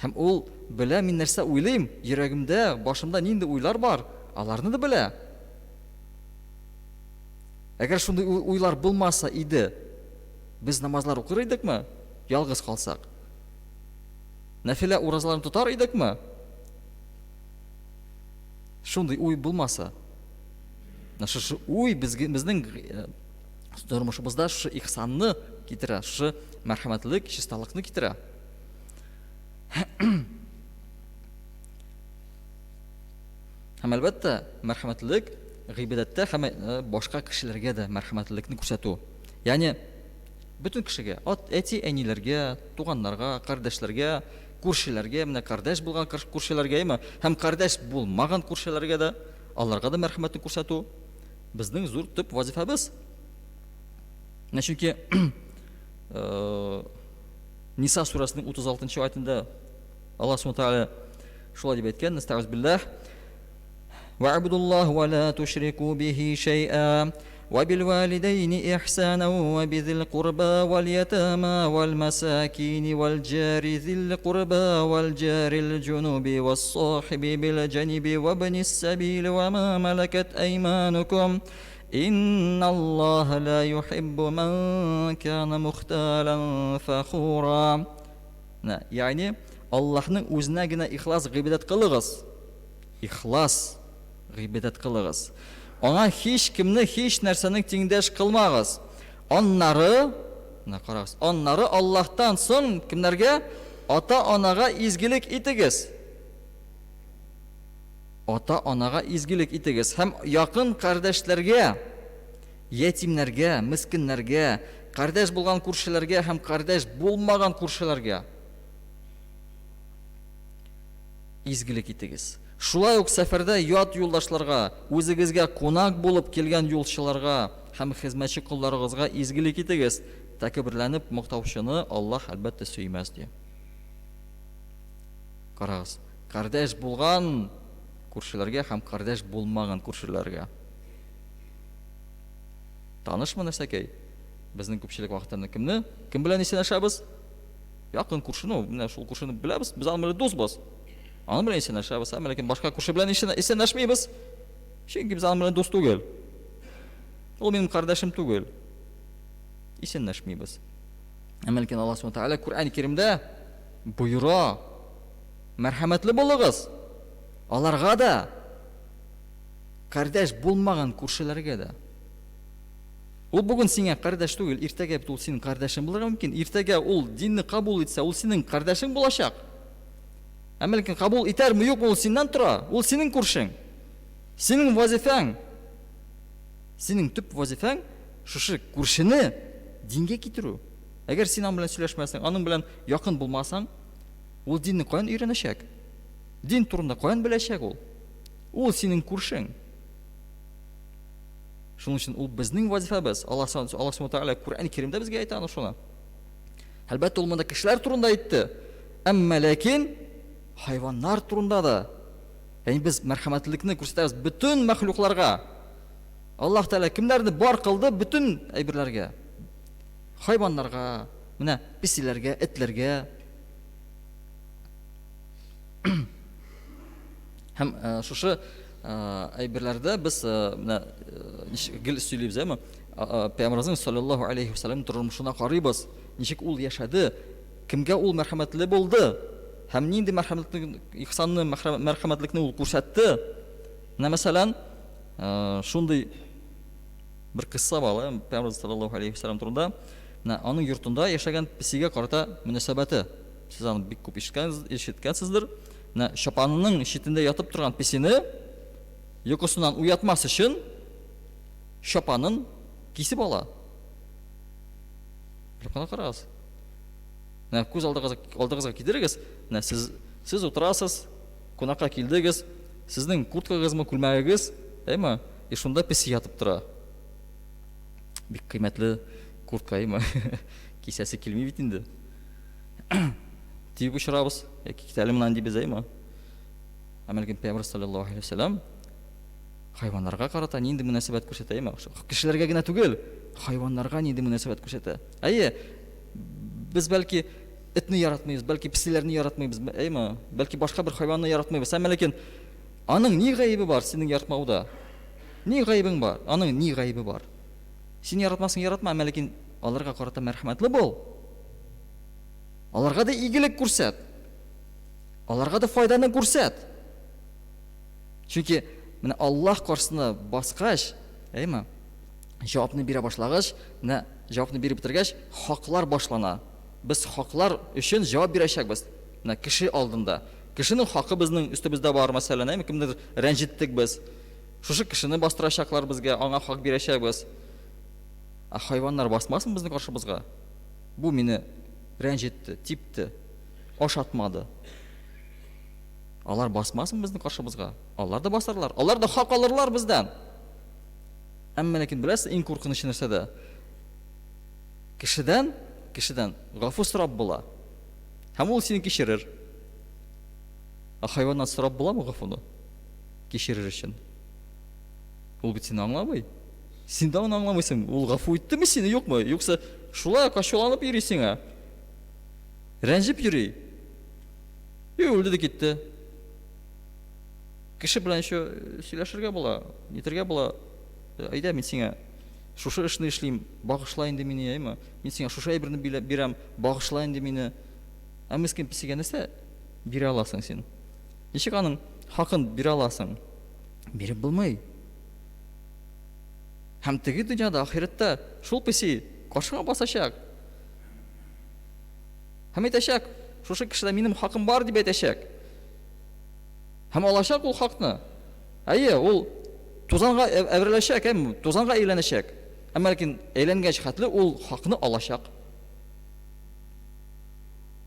Һәм ул белә мин нәрсә уйлыйм, йөрәгемдә, башымда нинди уйлар бар, аларны да белә. Әгәр шундый уйлар булмаса иде, без намазлар укыр идекме? Ялгыз калсак. Нәфилә уразаларын тотар идекме? Шундый уй булмаса. Менә шушы уй безгә безнең э, тормышыбызда шушы ихсанны китерә, шушы мәрхәмәтлелек, чисталыкны китерә. Һәм әлбәттә, мәрхәмәтлелек гыйбадәттә һәм э, башка кешеләргә дә мәрхәмәтлелекне күрсәтү. Ягъни бөтен кешегә, ат, әти, әниләргә, туганнарга, кардәшләргә, күршеләргә, менә кардәш булган күршеләргә, әйме, һәм кардәш булмаган күршеләргә дә, аларга да мәрхәмәтне күрсәтү безнең зур төп вазифабыз. Менә чөнки э, Ниса сүрәсенең 36 нчы аятында Аллаһ Субхану Тәгалә шулай дип әйткән, Нәстәгыйз билләһ. Вә'будуллаһ ва ла тушрику бихи шәй'a ва бил валидәйни ихсана ва бизил курба вал ятама вал масакини вал джари зил курба вал джарил джунуби вас сахиби бил джаниби ва ибнис сабил ва ма малакат айманукум Инналлаһа ла юхиббу ман кана мухталан фахура. Менә, ягъни Аллаһның үзенә генә ихлас гыйбадәт кылыгыз. Ихлас гыйбадәт кылыгыз. Аңа һич кемне, һич нәрсәне тиңдәш кылмагыз. Аннары, менә карагыз, аннары Аллаһтан соң кемнәргә? Ата-анага изгелек итегез. Ата-анага изгелек итегез һәм якын кардәшләргә, ятимнәргә, мескеннәргә, кардәш булган күршеләргә һәм кардәш булмаган күршеләргә изгелек итегез. Шулай ук сәфәрдә ят юлдашларга, үзегезгә кунак булып килгән юлчыларга һәм хезмәтче колларыгызга изгелек итегез. Тәкәбберләнеп мактаучыны Аллаһ, әлбәттә, сөймәс, ди. Карагыз. Кардәш булган күршеләргә һәм кардәш булмаган күршеләргә. Танышмы нәрсәкәй? Безнең күпчелек вакытында кемне? Кем белән исәнләшәбез? Якын күршене, менә шул күршене беләбез, без аның белән дусбыз. Аның белән исәнләшәбез, әмма ләкин башка күрше белән исәнләшмибез. Чөнки без аның белән дус түгел. Ул минем кардәшем түгел. Исәнләшмибез. Әмма ләкин Аллаһ Субхану Тәгалә Коръән Кәримдә боера, Мәрхәмәтле булыгыз аларга да, кардәш булмаган күршеләргә дә. Ул бүген сиңа кардәш түгел, иртәгә бит ул синең кардәшең булырга мөмкин. Иртәгә ул динне кабул итсә, ул синең кардәшең булачак. Әмма ләкин кабул итәрме, юкмы, ул синнән тора. Ул синең күршең. Синең вазифаң, синең төп вазифаң шушы күршене дингә китерү. Әгәр син аның белән сөйләшмәсәң, аның белән якын булмасаң, Ул динне каян өйрәнәчәк? Дин турында каян беләчәк ул? Ул синең күршең. Шуның өчен ул безнең вазифабыз. Аллаһ Аллаһ Субхану Тәгалә Коръән Кәримдә безгә әйтә аны шуны. Әлбәттә, ул монда кешеләр турында әйтте. Әмма ләкин хайваннар турында да. Ягъни без мәрхәмәтлелекне күрсәтәбез бөтен мәхлукларга. Аллаһ Тәгалә кемнәрне бар кылды бөтен әйберләргә. Хайваннарга, менә песиләргә, этләргә. Һәм э, шушы э, әйберләрдә без э, менә гел сөйлибез, әме? Пәйгамбәребезнең саллаллаһу алейхи вәсәлләм тормышына карыйбыз. Ничек ул яшәде, кемгә ул мәрхәмәтле булды һәм нинди мәрхәмәтлек, ихсанны, мәрхәмәтлекне ул күрсәтте. Менә мәсәлән, шундый бер кысса бар, Пәйгамбәребез саллаллаһу алейхи вәсәлләм турында. Менә аның йортында яшәгән песигә карата мөнәсәбәте. Сез аны бик күп ишеткәнсездер. Менә чапанының читендә ятып торган песине йокысыннан уятмас өчен чапанын кисеп ала. Белеп кына карагыз. Менә күз алдыгызга, алдыгызга китерегез. Менә сез, сез утырасыз, кунакка килдегез, сезнең курткагызмы, күлмәгегез, әйме? И шунда песи ятып тора. Бик кыйммәтле куртка, әйме? Кисәсе килми бит инде. Тибеп очырабыз, яки китәле моннан дибез, әйме? Әмма ләкин Пәйгамбәр саллаллаһу алейһи вәсәлләм хайваннарга карата нинди мөнәсәбәт күрсәтә, әйме? Кешеләргә генә түгел, хайваннарга нинди мөнәсәбәт күрсәтә. Әйе, без бәлки этне яратмыйбыз, бәлки песиләрне яратмыйбыз, әйме? Бәлки башка бер хайванны яратмыйбыз. Әмма ләкин аның ни гаебе бар синең яратмауда? Ни гаебең бар? Аның ни гаебе бар? Син яратмасың, яратма, әмма ләкин аларга карата мәрхәмәтле бул. Аларга да игелек күрсәт. Аларга да файданы күрсәт. Чөнки менә Аллаһ каршысына баскач, әйме, җавапны бирә башлагач, менә җавапны биреп бетергәч, хаклар башлана. Без хаклар өчен җавап бирәчәкбез. Менә кеше алдында. Кешенең хакы безнең өстебездә бар, мәсәлән, әйме, кемнедер рәнҗеттек без. Шушы кешене бастырачаклар безгә, аңа хак бирәчәкбез. Ә хайваннар басмасын безнең каршыбызга? Бу мине рәнҗетте, типте, ашатмады. Алар басмасын безнең каршыбызга? Алар да басарлар. Алар да хак алырлар бездән. Әмма ләкин беләсез, иң куркынычы нәрсәдә? Кешедән, кешедән гафу сорап була. Һәм ул сине кичерер. Ә хайваннан сорап буламы гафуны? Кичерер өчен. Ул бит сине аңламый. Син дә аны аңламыйсың. Ул гафу иттеме сине, юкмы? Юкса шулай ук ачуланып йөри сиңа. Рәнҗеп йөри. И үлде дә китте. Кеше белән еще сөйләшергә була, нитергә була. Әйдә, мин сиңа шушы эшне эшлим, багышла инде мине, әйме? Мин сиңа шушы әйберне бирәм, багышла инде мине. Ә мескен песигә нәрсә бирә аласың син? Ничек аның хакын бирә аласың? Биреп булмый. Һәм теге дөньяда, ахирәттә шул песи каршыңа басачак. Һәм әйтәчәк, шушы кешедә минем хакым бар дип әйтәчәк. Һәм алачак ул хакны. Әйе, ул тузанга әвереләчәк, әм тузанга әйләнәчәк. Әмма ләкин әйләнгәч хәтле ул хакны алачак.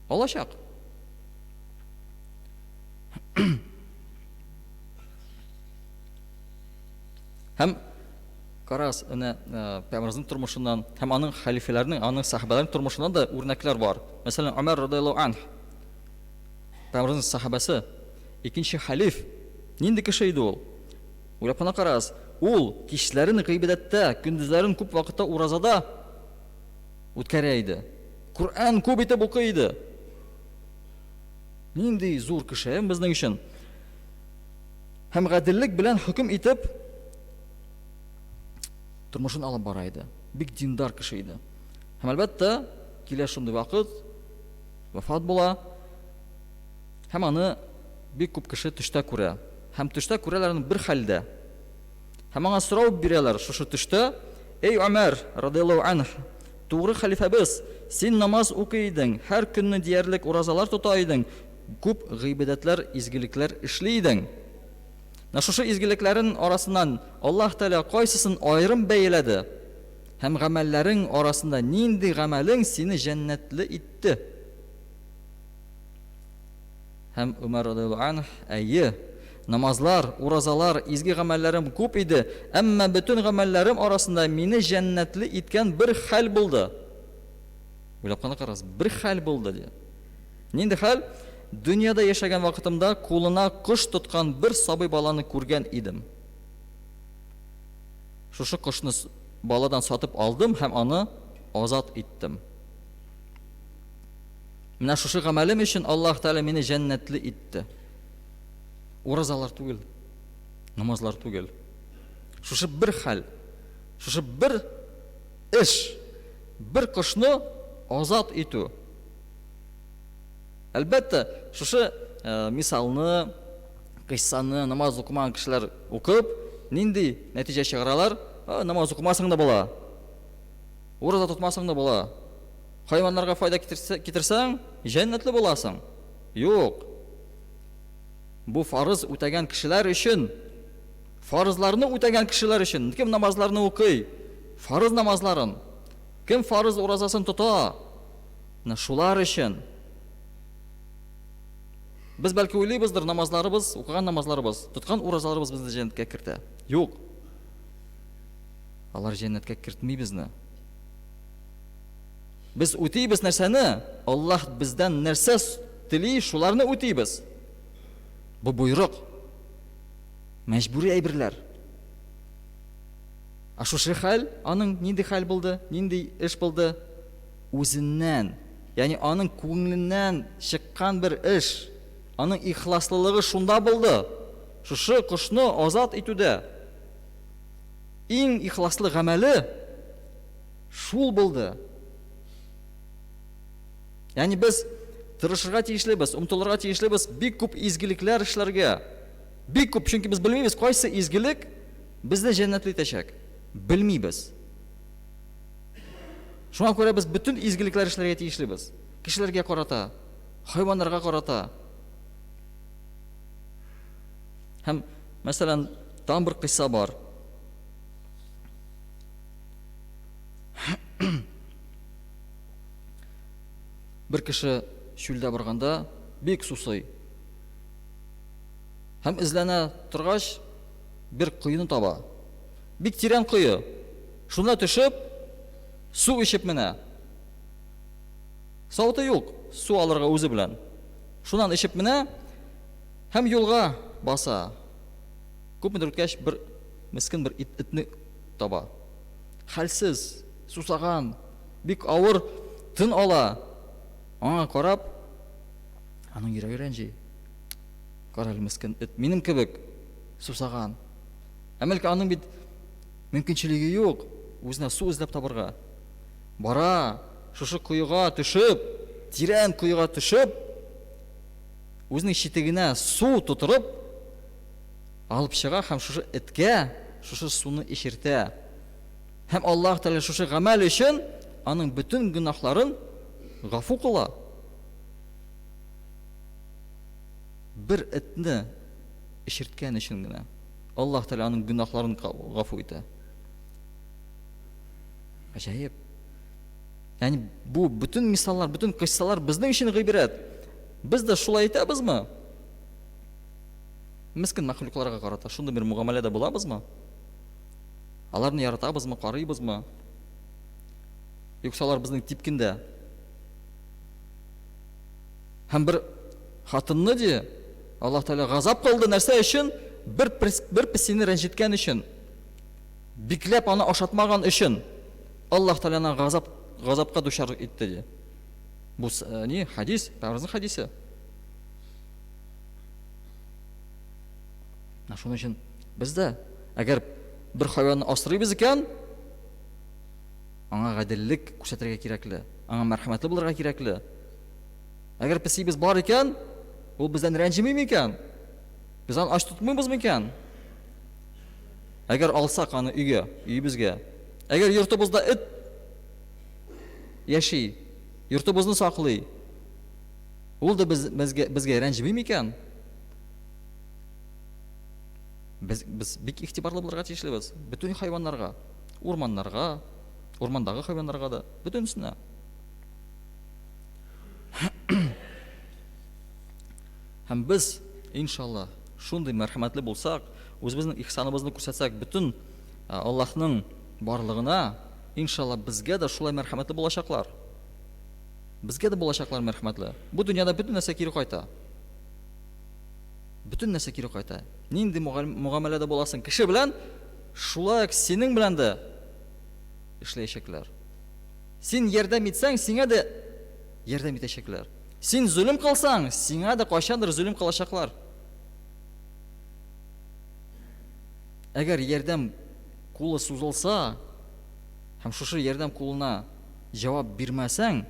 Алачак. Һәм карагыз, менә Пәйгамбәребезнең тормышыннан һәм аның хәлифәләренең, аның сәхабәләренең тормышыннан да үрнәкләр бар. Мәсәлән, Умар радыяллаһу анһ, Пәйгамбәребезнең сәхабәсе, икенче хәлиф. Нинди кеше иде ул? Уйлап кына карагыз. Ул кичләрен гыйбадәттә, көндезләрен күп вакытта уразада үткәрә иде. Коръән күп итеп укый иде. Нинди зур кеше безнең өчен. Һәм гаделлек белән хөкем итеп тормышын алып бара иде. Бик диндар кеше иде. Һәм әлбәттә, килә шундый вакыт, вафат була. Һәм аны бик күп кеше төштә күрә. Һәм төштә күрәләр аны бер хәлдә. Һәм аңа сорау бирәләр шушы төштә, Эй Умәр, радыяллаһу анһ, тугры хәлифәбез, син намаз укый идең, һәр көнне диярлек уразалар тота идең, Күп гыйбадәтләр, изгелекләр эшли идең. Менә шушы изгелекләрең арасыннан Аллаһ Тәгалә кайсысын аерым бәяләде? Һәм гамәлләрең арасында нинди гамәлең сине җәннәтле итте? Һәм Умар радыяллаһу анһ, Әйе, намазлар, уразалар, изге гамәлләрем күп иде, әмма бөтен гамәлләрем арасында мине җәннәтле иткән бер хәл булды. Уйлап кына карагыз, бер хәл булды, ди. Нинди хәл? Дөньяда яшәгән вакытымда кулына кош тоткан бер сабый баланы күргән идем. Шушы кошны баладан сатып алдым һәм аны азат иттем. Менә шушы гамәлем өчен Аллаһ Тәгалә мине җәннәтле итте. Уразалар түгел, намазлар түгел. Шушы бер хәл, шушы бер эш, бер кошны азат итү. Әлбәттә, шушы мисалны, кыйссаны намаз укымаган кешеләр укып, нинди нәтиҗә чыгаралар? Намаз укымасаң да була. Ураза тотмасаң да була. Хайваннарга файда китерсәң, җәннәтле буласың. Юк. Бу фарыз үтәгән кешеләр өчен, фарызларны үтәгән кешеләр өчен, кем намазларны укый, фарыз намазларын, кем фарыз уразасын тота, Менә шулар өчен. Без бәлки уйлыйбыздыр, намазларыбыз, укыган намазларыбыз, тоткан уразаларыбыз безне җәннәткә кертә. Юк. Алар җәннәткә кертми безне. Без үтибез нәрсәне? Аллаһ бездән нәрсә тели, шуларны үтибез. Бу боерык. Мәҗбүри әйберләр. Ә шушы хәл, аның нинди хәл булды, нинди эш булды? Үзеннән, ягъни аның күңеленнән чыккан бер эш. Аның ихласлылыгы шунда булды. Шушы кошны азат итүдә иң ихласлы гамәле шул булды. Ягъни без тырышырга тиешлебез, омтылырга тиешлебез бик күп изгелекләр эшләргә. Бик күп, чөнки без белмибез, кайсы изгелек безне җәннәтле итәчәк. Белмибез. Шуңа күрә без бөтен изгелекләр эшләргә тиешлебез. Кешеләргә карата, хайваннарга карата. Һәм, мәсәлән, тагын бер кыйсса бар. Бер кеше чүлдә барганда бик сусый. Һәм эзләнә торгач, бер коены таба. Бик тирән кое. Шунда төшеп, су эчеп менә. Савыты юк, су алырга үзе белән. Шуннан эчеп менә һәм юлга баса. Күпмедер үткәч, бер мескен бер этне таба. Хәлсез, сусаган, бик авыр тын ала. Аңа карап, аның йөрәге рәнҗи. Кара әле мескен эт, минем кебек сусаган. Ә бәлки аның бит мөмкинчелеге юк, үзенә су эзләп табырга. Бара, шушы коега төшеп, тирән коега төшеп, үзенең читегенә су тутырып, алып чыга һәм шушы эткә шушы суны эчертә. Һәм Аллаһ Тәгалә шушы гамәл өчен аның бөтен гөнаһларын гафу кыла. Бер этне эчерткән өчен генә Аллаһ Тәгалә аның гөнаһларын гафу итә. Гаҗәеп. Ягъни бу бөтен мисаллар, бөтен кыйссалар безнең өчен гыйбрәт. Без дә шулай итәбезме? Мескен мәхлукларга карата шундый бер мөгамәләдә булабызмы? Аларны яратабызмы, карыйбызмы? Юкса алар безнең типкендә. Һәм бер хатынны ди, Аллаһ Тәгалә газап кылды нәрсә өчен? Бер бер песине рәнҗеткән өчен. Бикләп аны ашатмаган өчен Аллаһ Тәгалә аны газап газапка дучар итте ди. Бу э, ни хадис, Пәйгамбәрнең хадисе. Менә шуның өчен без дә, әгәр бер хайванны асрыйбыз икән, аңа гаделлек күрсәтергә кирәкле, аңа мәрхәмәтле булырга кирәкле. Әгәр песибез бар икән, ул бездән рәнҗеми микән? Без аны ач тотмыйбыз микән? Әгәр алсак аны өйгә, өебезгә. Әгәр йортыбызда эт яши, йортыбызны саклый, ул да без, безгә, безгә рәнҗеми микән? Без, без бик игътибарлы булырга тиешлебез. Бөтен хайваннарга, урманнарга, урмандагы хайваннарга да, бөтенесенә. Һәм без, иншалла, шундый мәрхәмәтле булсак, үзебезнең ихсаныбызны күрсәтсәк, бөтен Аллаһның барлыгына, иншалла, безгә дә шулай мәрхәмәтле булачаклар. Безгә дә булачаклар мәрхәмәтле. Бу дөньяда бөтен нәрсә кире кайта. Бөтен нәрсә кире кайта. Нинди мөгамәләдә буласың кеше белән, шулай ук синең белән дә эшләячәкләр. Син ярдәм итсәң, сиңа да ярдәм итәчәкләр. Син зөлем кылсаң, сиңа да кайчандыр зөлем кылачаклар. Әгәр ярдәм кулы сузылса, һәм шушы ярдәм кулына җавап бирмәсәң,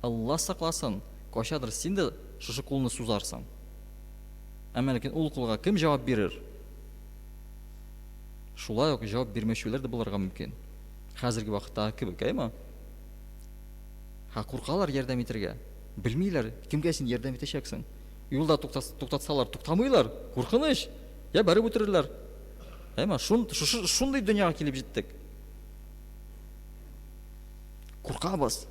Алла сакласын, кайчандыр син дә шушы кулны сузарсың. Әмма ләкин ул кулга кем җавап бирер? Шулай ук җавап бирмәүчеләр дә булырга мөмкин. Хәзерге вакыттагы кебек, әйме? Һә, куркалар ярдәм итәргә. Белмиләр, кемгә син ярдәм итәчәксең. Юлда туктатсалар, туктамыйлар, куркыныч. Я бәреп үтерерләр. Әйме? Шун, шушы, шундый дөньяга килеп җиттек. Куркабыз.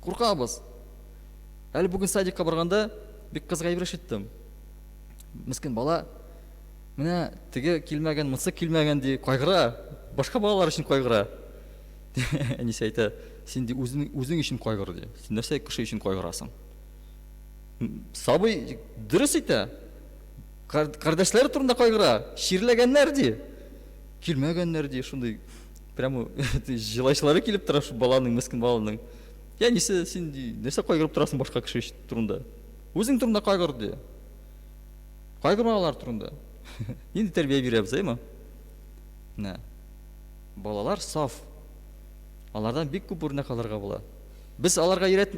Куркабыз. Әле бүген садикка барганда бик кызык әйбер ишеттем. Мескен бала менә теге килмәгән, монысы килмәгән ди, кайгыра. Башка балалар өчен кайгыра. Әнисе әйтә, син ди үзең, үзең өчен кайгыр ди. Син нәрсә кеше өчен кайгырасың? Сабый дөрес әйтә. Кардәшләре турында кайгыра. Чирләгәннәр ди. Килмәгәннәр ди, шундый прямо җылайчылары килеп тора шул баланың, мескен баланың. Я нисе син ди, нәрсә кайгырып торасың башка кеше турында? Үзең турында кайгыр ди. Кайгырма алар турында. Нинди тәрбия бирәбез, әйме? Менә. Балалар саф. Алардан бик күп үрнәк алырга була. Без аларга өйрәт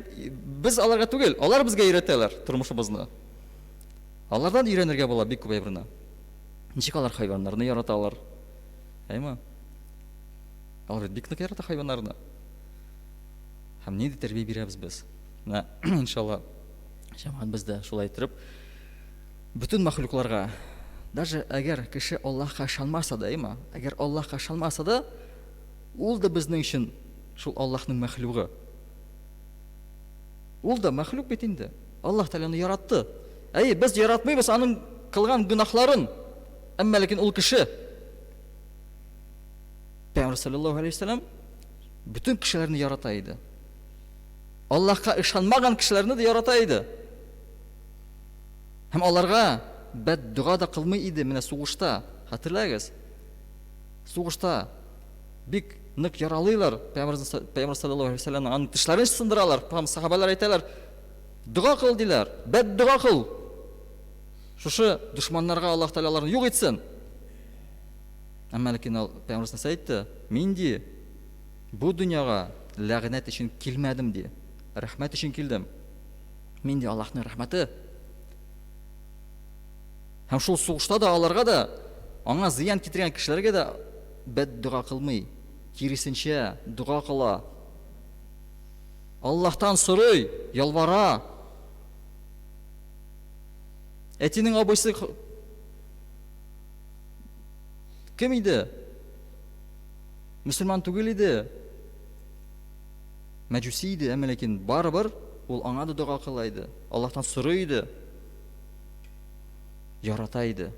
без аларга түгел, алар безгә өйрәтәләр тормышыбызны. Алардан өйрәнергә була бик күп әйберне. Ничек алар хайваннарны яраталар? Әйме? Алар бит бик нык ярата хайваннарны. Һәм нинди тәрбия бирәбез без? Менә, иншалла, җәмәгать без дә шулай иттереп бөтен мәхлукларга, даже әгәр кеше Аллаһка ышанмаса да, әйме? Әгәр Аллаһка ышанмаса да, ул да безнең өчен шул Аллаһның мәхлугы. Ул да мәхлук бит инде. Аллаһ Тәгалә аны яратты. Әйе, без яратмыйбыз аның кылган гөнаһларын. Әмма ләкин ул кеше. Пәйгамбәр саллаллаһу алейһи вәсәлләм бөтен кешеләрне ярата иде. Аллаһка ышанмаган кешеләрне дә ярата иде. Һәм аларга бәддуга да кылмый иде менә сугышта. Хәтерләгез. Сугышта бик нык яралыйлар. Пәйгамбәр саллаллаһу алейһи вәсәлләмнең аның тешләрен сындыралар. Һәм сахабалар әйтәләр, дога кыл диләр. Бәддуга кыл. Шушы дошманнарга Аллаһ Тәгалә аларны юк итсен. Әмма ләкин Пәйгамбәр нәрсә әйтте? Мин ди, бу дөньяга ләгънәт өчен килмәдем ди. Рәхмәт өчен килдем. Мин ди Аллаһның рәхмәте. Һәм шул сугышта да аларга да аңа зыян китергән кешеләргә дә бәддога кылмый. Киресенчә, дога кыла. Аллаһтан сорый, ялвара. Әтинең абыйсы кем иде? Мөселман түгел иде. Мәҗүси иде, әмма ләкин барыбер ул аңа да дога кыла иде. Аллаһтан сорый иде. Ярата иде.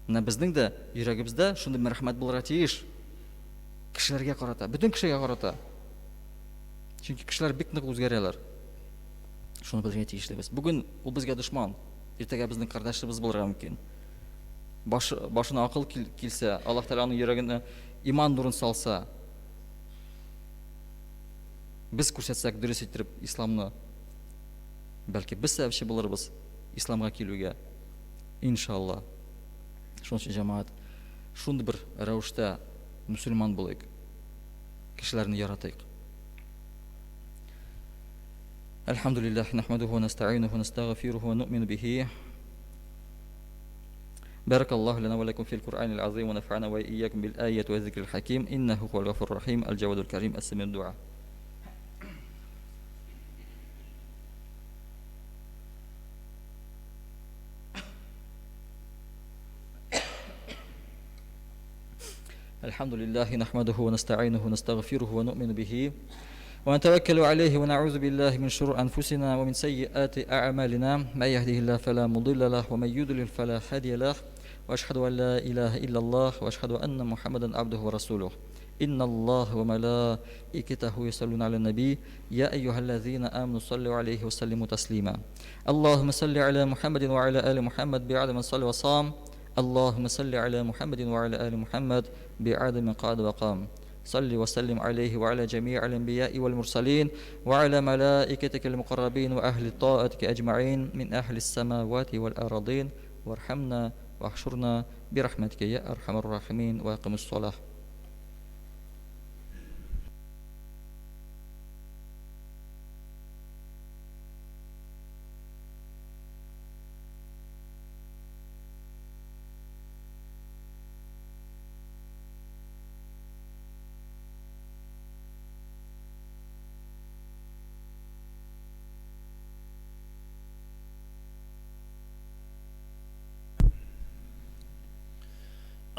Менә безнең дә йөрәгебездә шундый мәрхәмәт булырга тиеш. Кешеләргә карата, бөтен кешегә карата. Чөнки кешеләр бик нык үзгәрәләр. Шуны белергә тиешлебез. Бүген ул безгә дошман, иртәгә безнең кардәшебез булырга мөмкин. Баш, башына акыл кил, килсә, Аллаһ Тәгалә аның йөрәгенә иман нурын салса, без күрсәтсәк дөрес иттереп исламны, бәлки без сәбәпче булырбыз исламга килүгә. Иншалла. Шуның өчен җәмәгать шундый бер рәвештә мөселман булыйк. Кешеләрне яратыйк. الحمد لله نحمده ونستعينه ونستغفره ونؤمن به بارك الله لنا ولكم في القرآن العظيم ونفعنا وإياكم بالآية والذكر الحكيم إنه هو الغفور الرحيم الجواد الكريم السميع الدعاء الحمد لله نحمده ونستعينه ونستغفره ونؤمن به ونتوكل عليه ونعوذ بالله من شرور أنفسنا ومن سيئات أعمالنا ما يهده الله فلا مضل له ومن يضلل فلا هادي له وأشهد أن لا إله إلا الله وأشهد أن محمدا عبده ورسوله إن الله وملائكته يصلون على النبي يا أيها الذين آمنوا صلوا عليه وسلموا تسليما اللهم صل على محمد وعلى آل محمد بعد من صلى وصام اللهم صل على محمد وعلى آل محمد بعد من قعد وقام صل وسلم عليه وعلى جميع الأنبياء والمرسلين وعلى ملائكتك المقربين وأهل طاعتك أجمعين من أهل السماوات والأراضين وارحمنا واحشرنا برحمتك يا أرحم الراحمين وأقم الصلاة.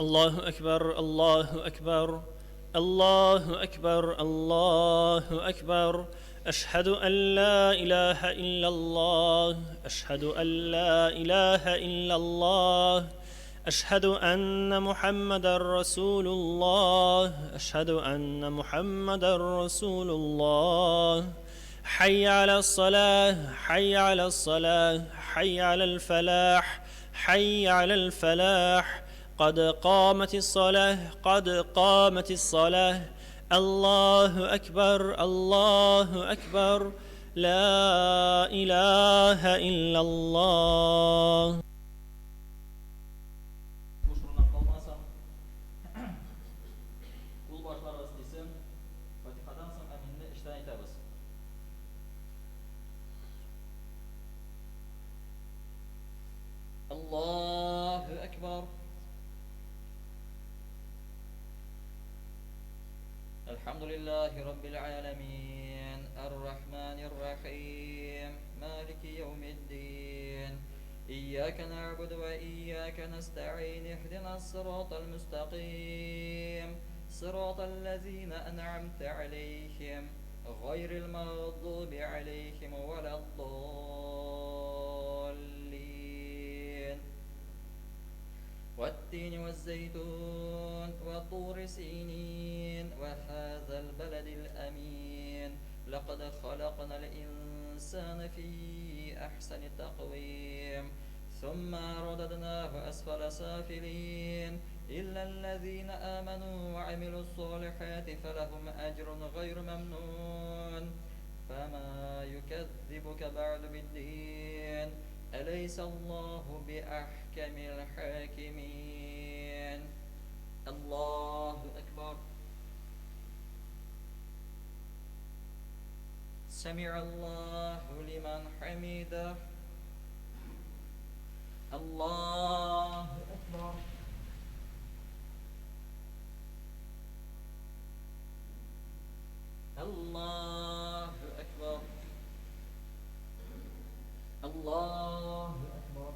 الله أكبر الله أكبر الله أكبر الله أكبر أشهد أن لا إله إلا الله أشهد أن لا إله إلا الله أشهد أن محمدا رسول الله أشهد أن محمدا رسول الله حي على الصلاة حي على الصلاة حي على الفلاح حي على الفلاح قد قامت الصلاة قد قامت الصلاة الله أكبر الله أكبر لا إله إلا الله. Буш урыннар калмасын. Кулбашларыгыз тисен. Фатихадан соң аминне эчтән әйтәбез. Аллаһу әкбар. Әлхәмдүлиллаһи раббил аләмин. Ар-Рахманир Рахим. Малики яумиддин. Ияка нәгъбуду ва ияка нәстәгыйн. Иһдинас сиратал мустакыйм. Сиратал лазина ән'амта алейхим. Гайрил магъдуби алейхим валад-даллин. والتين والزيتون وطور سينين وهذا البلد الأمين لقد خلقنا الإنسان في أحسن تقويم ثم رددناه أسفل سافلين إلا الذين آمنوا وعملوا الصالحات فلهم أجر غير ممنون فما يكذبك بعد بالدين أليس الله بأحكم الحاكمين الله أكبر سمع الله لمن حمده الله أكبر الله أكبر الله أكبر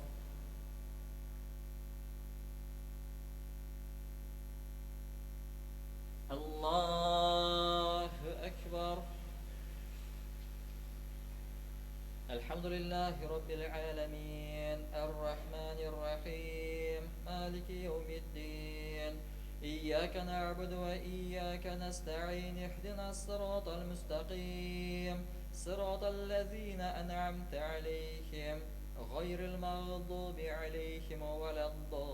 الله أكبر الحمد لله رب العالمين الرحمن الرحيم مالك يوم الدين إياك نعبد وإياك نستعين اهدنا الصراط المستقيم صراط الذين أنعمت عليهم غير المغضوب عليهم ولا الضالين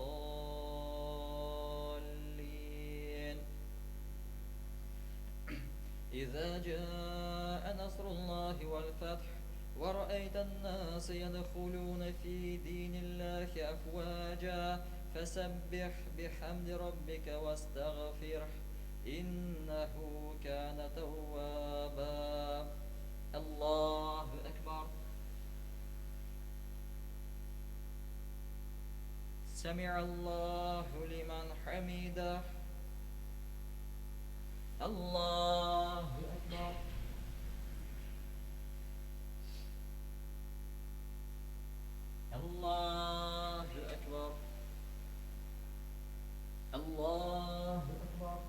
إذا جاء نصر الله والفتح ورأيت الناس يدخلون في دين الله أفواجا فسبح بحمد ربك واستغفره إنه كان توابا الله أكبر سمع الله لمن حمده الله أكبر الله أكبر الله أكبر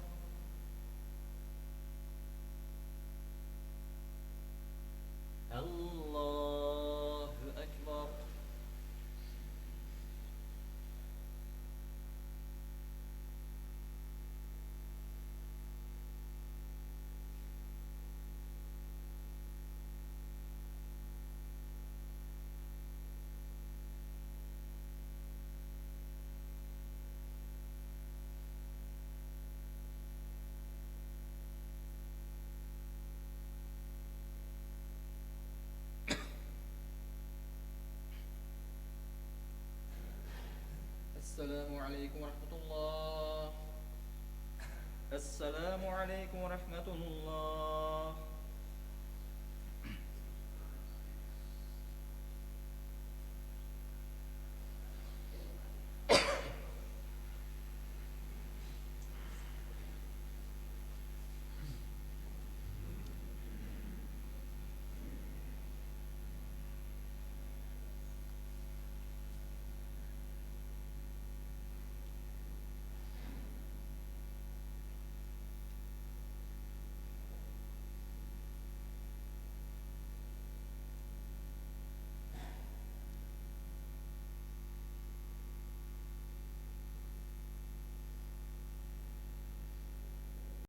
الله أكبر السلام عليكم ورحمة الله السلام عليكم ورحمة الله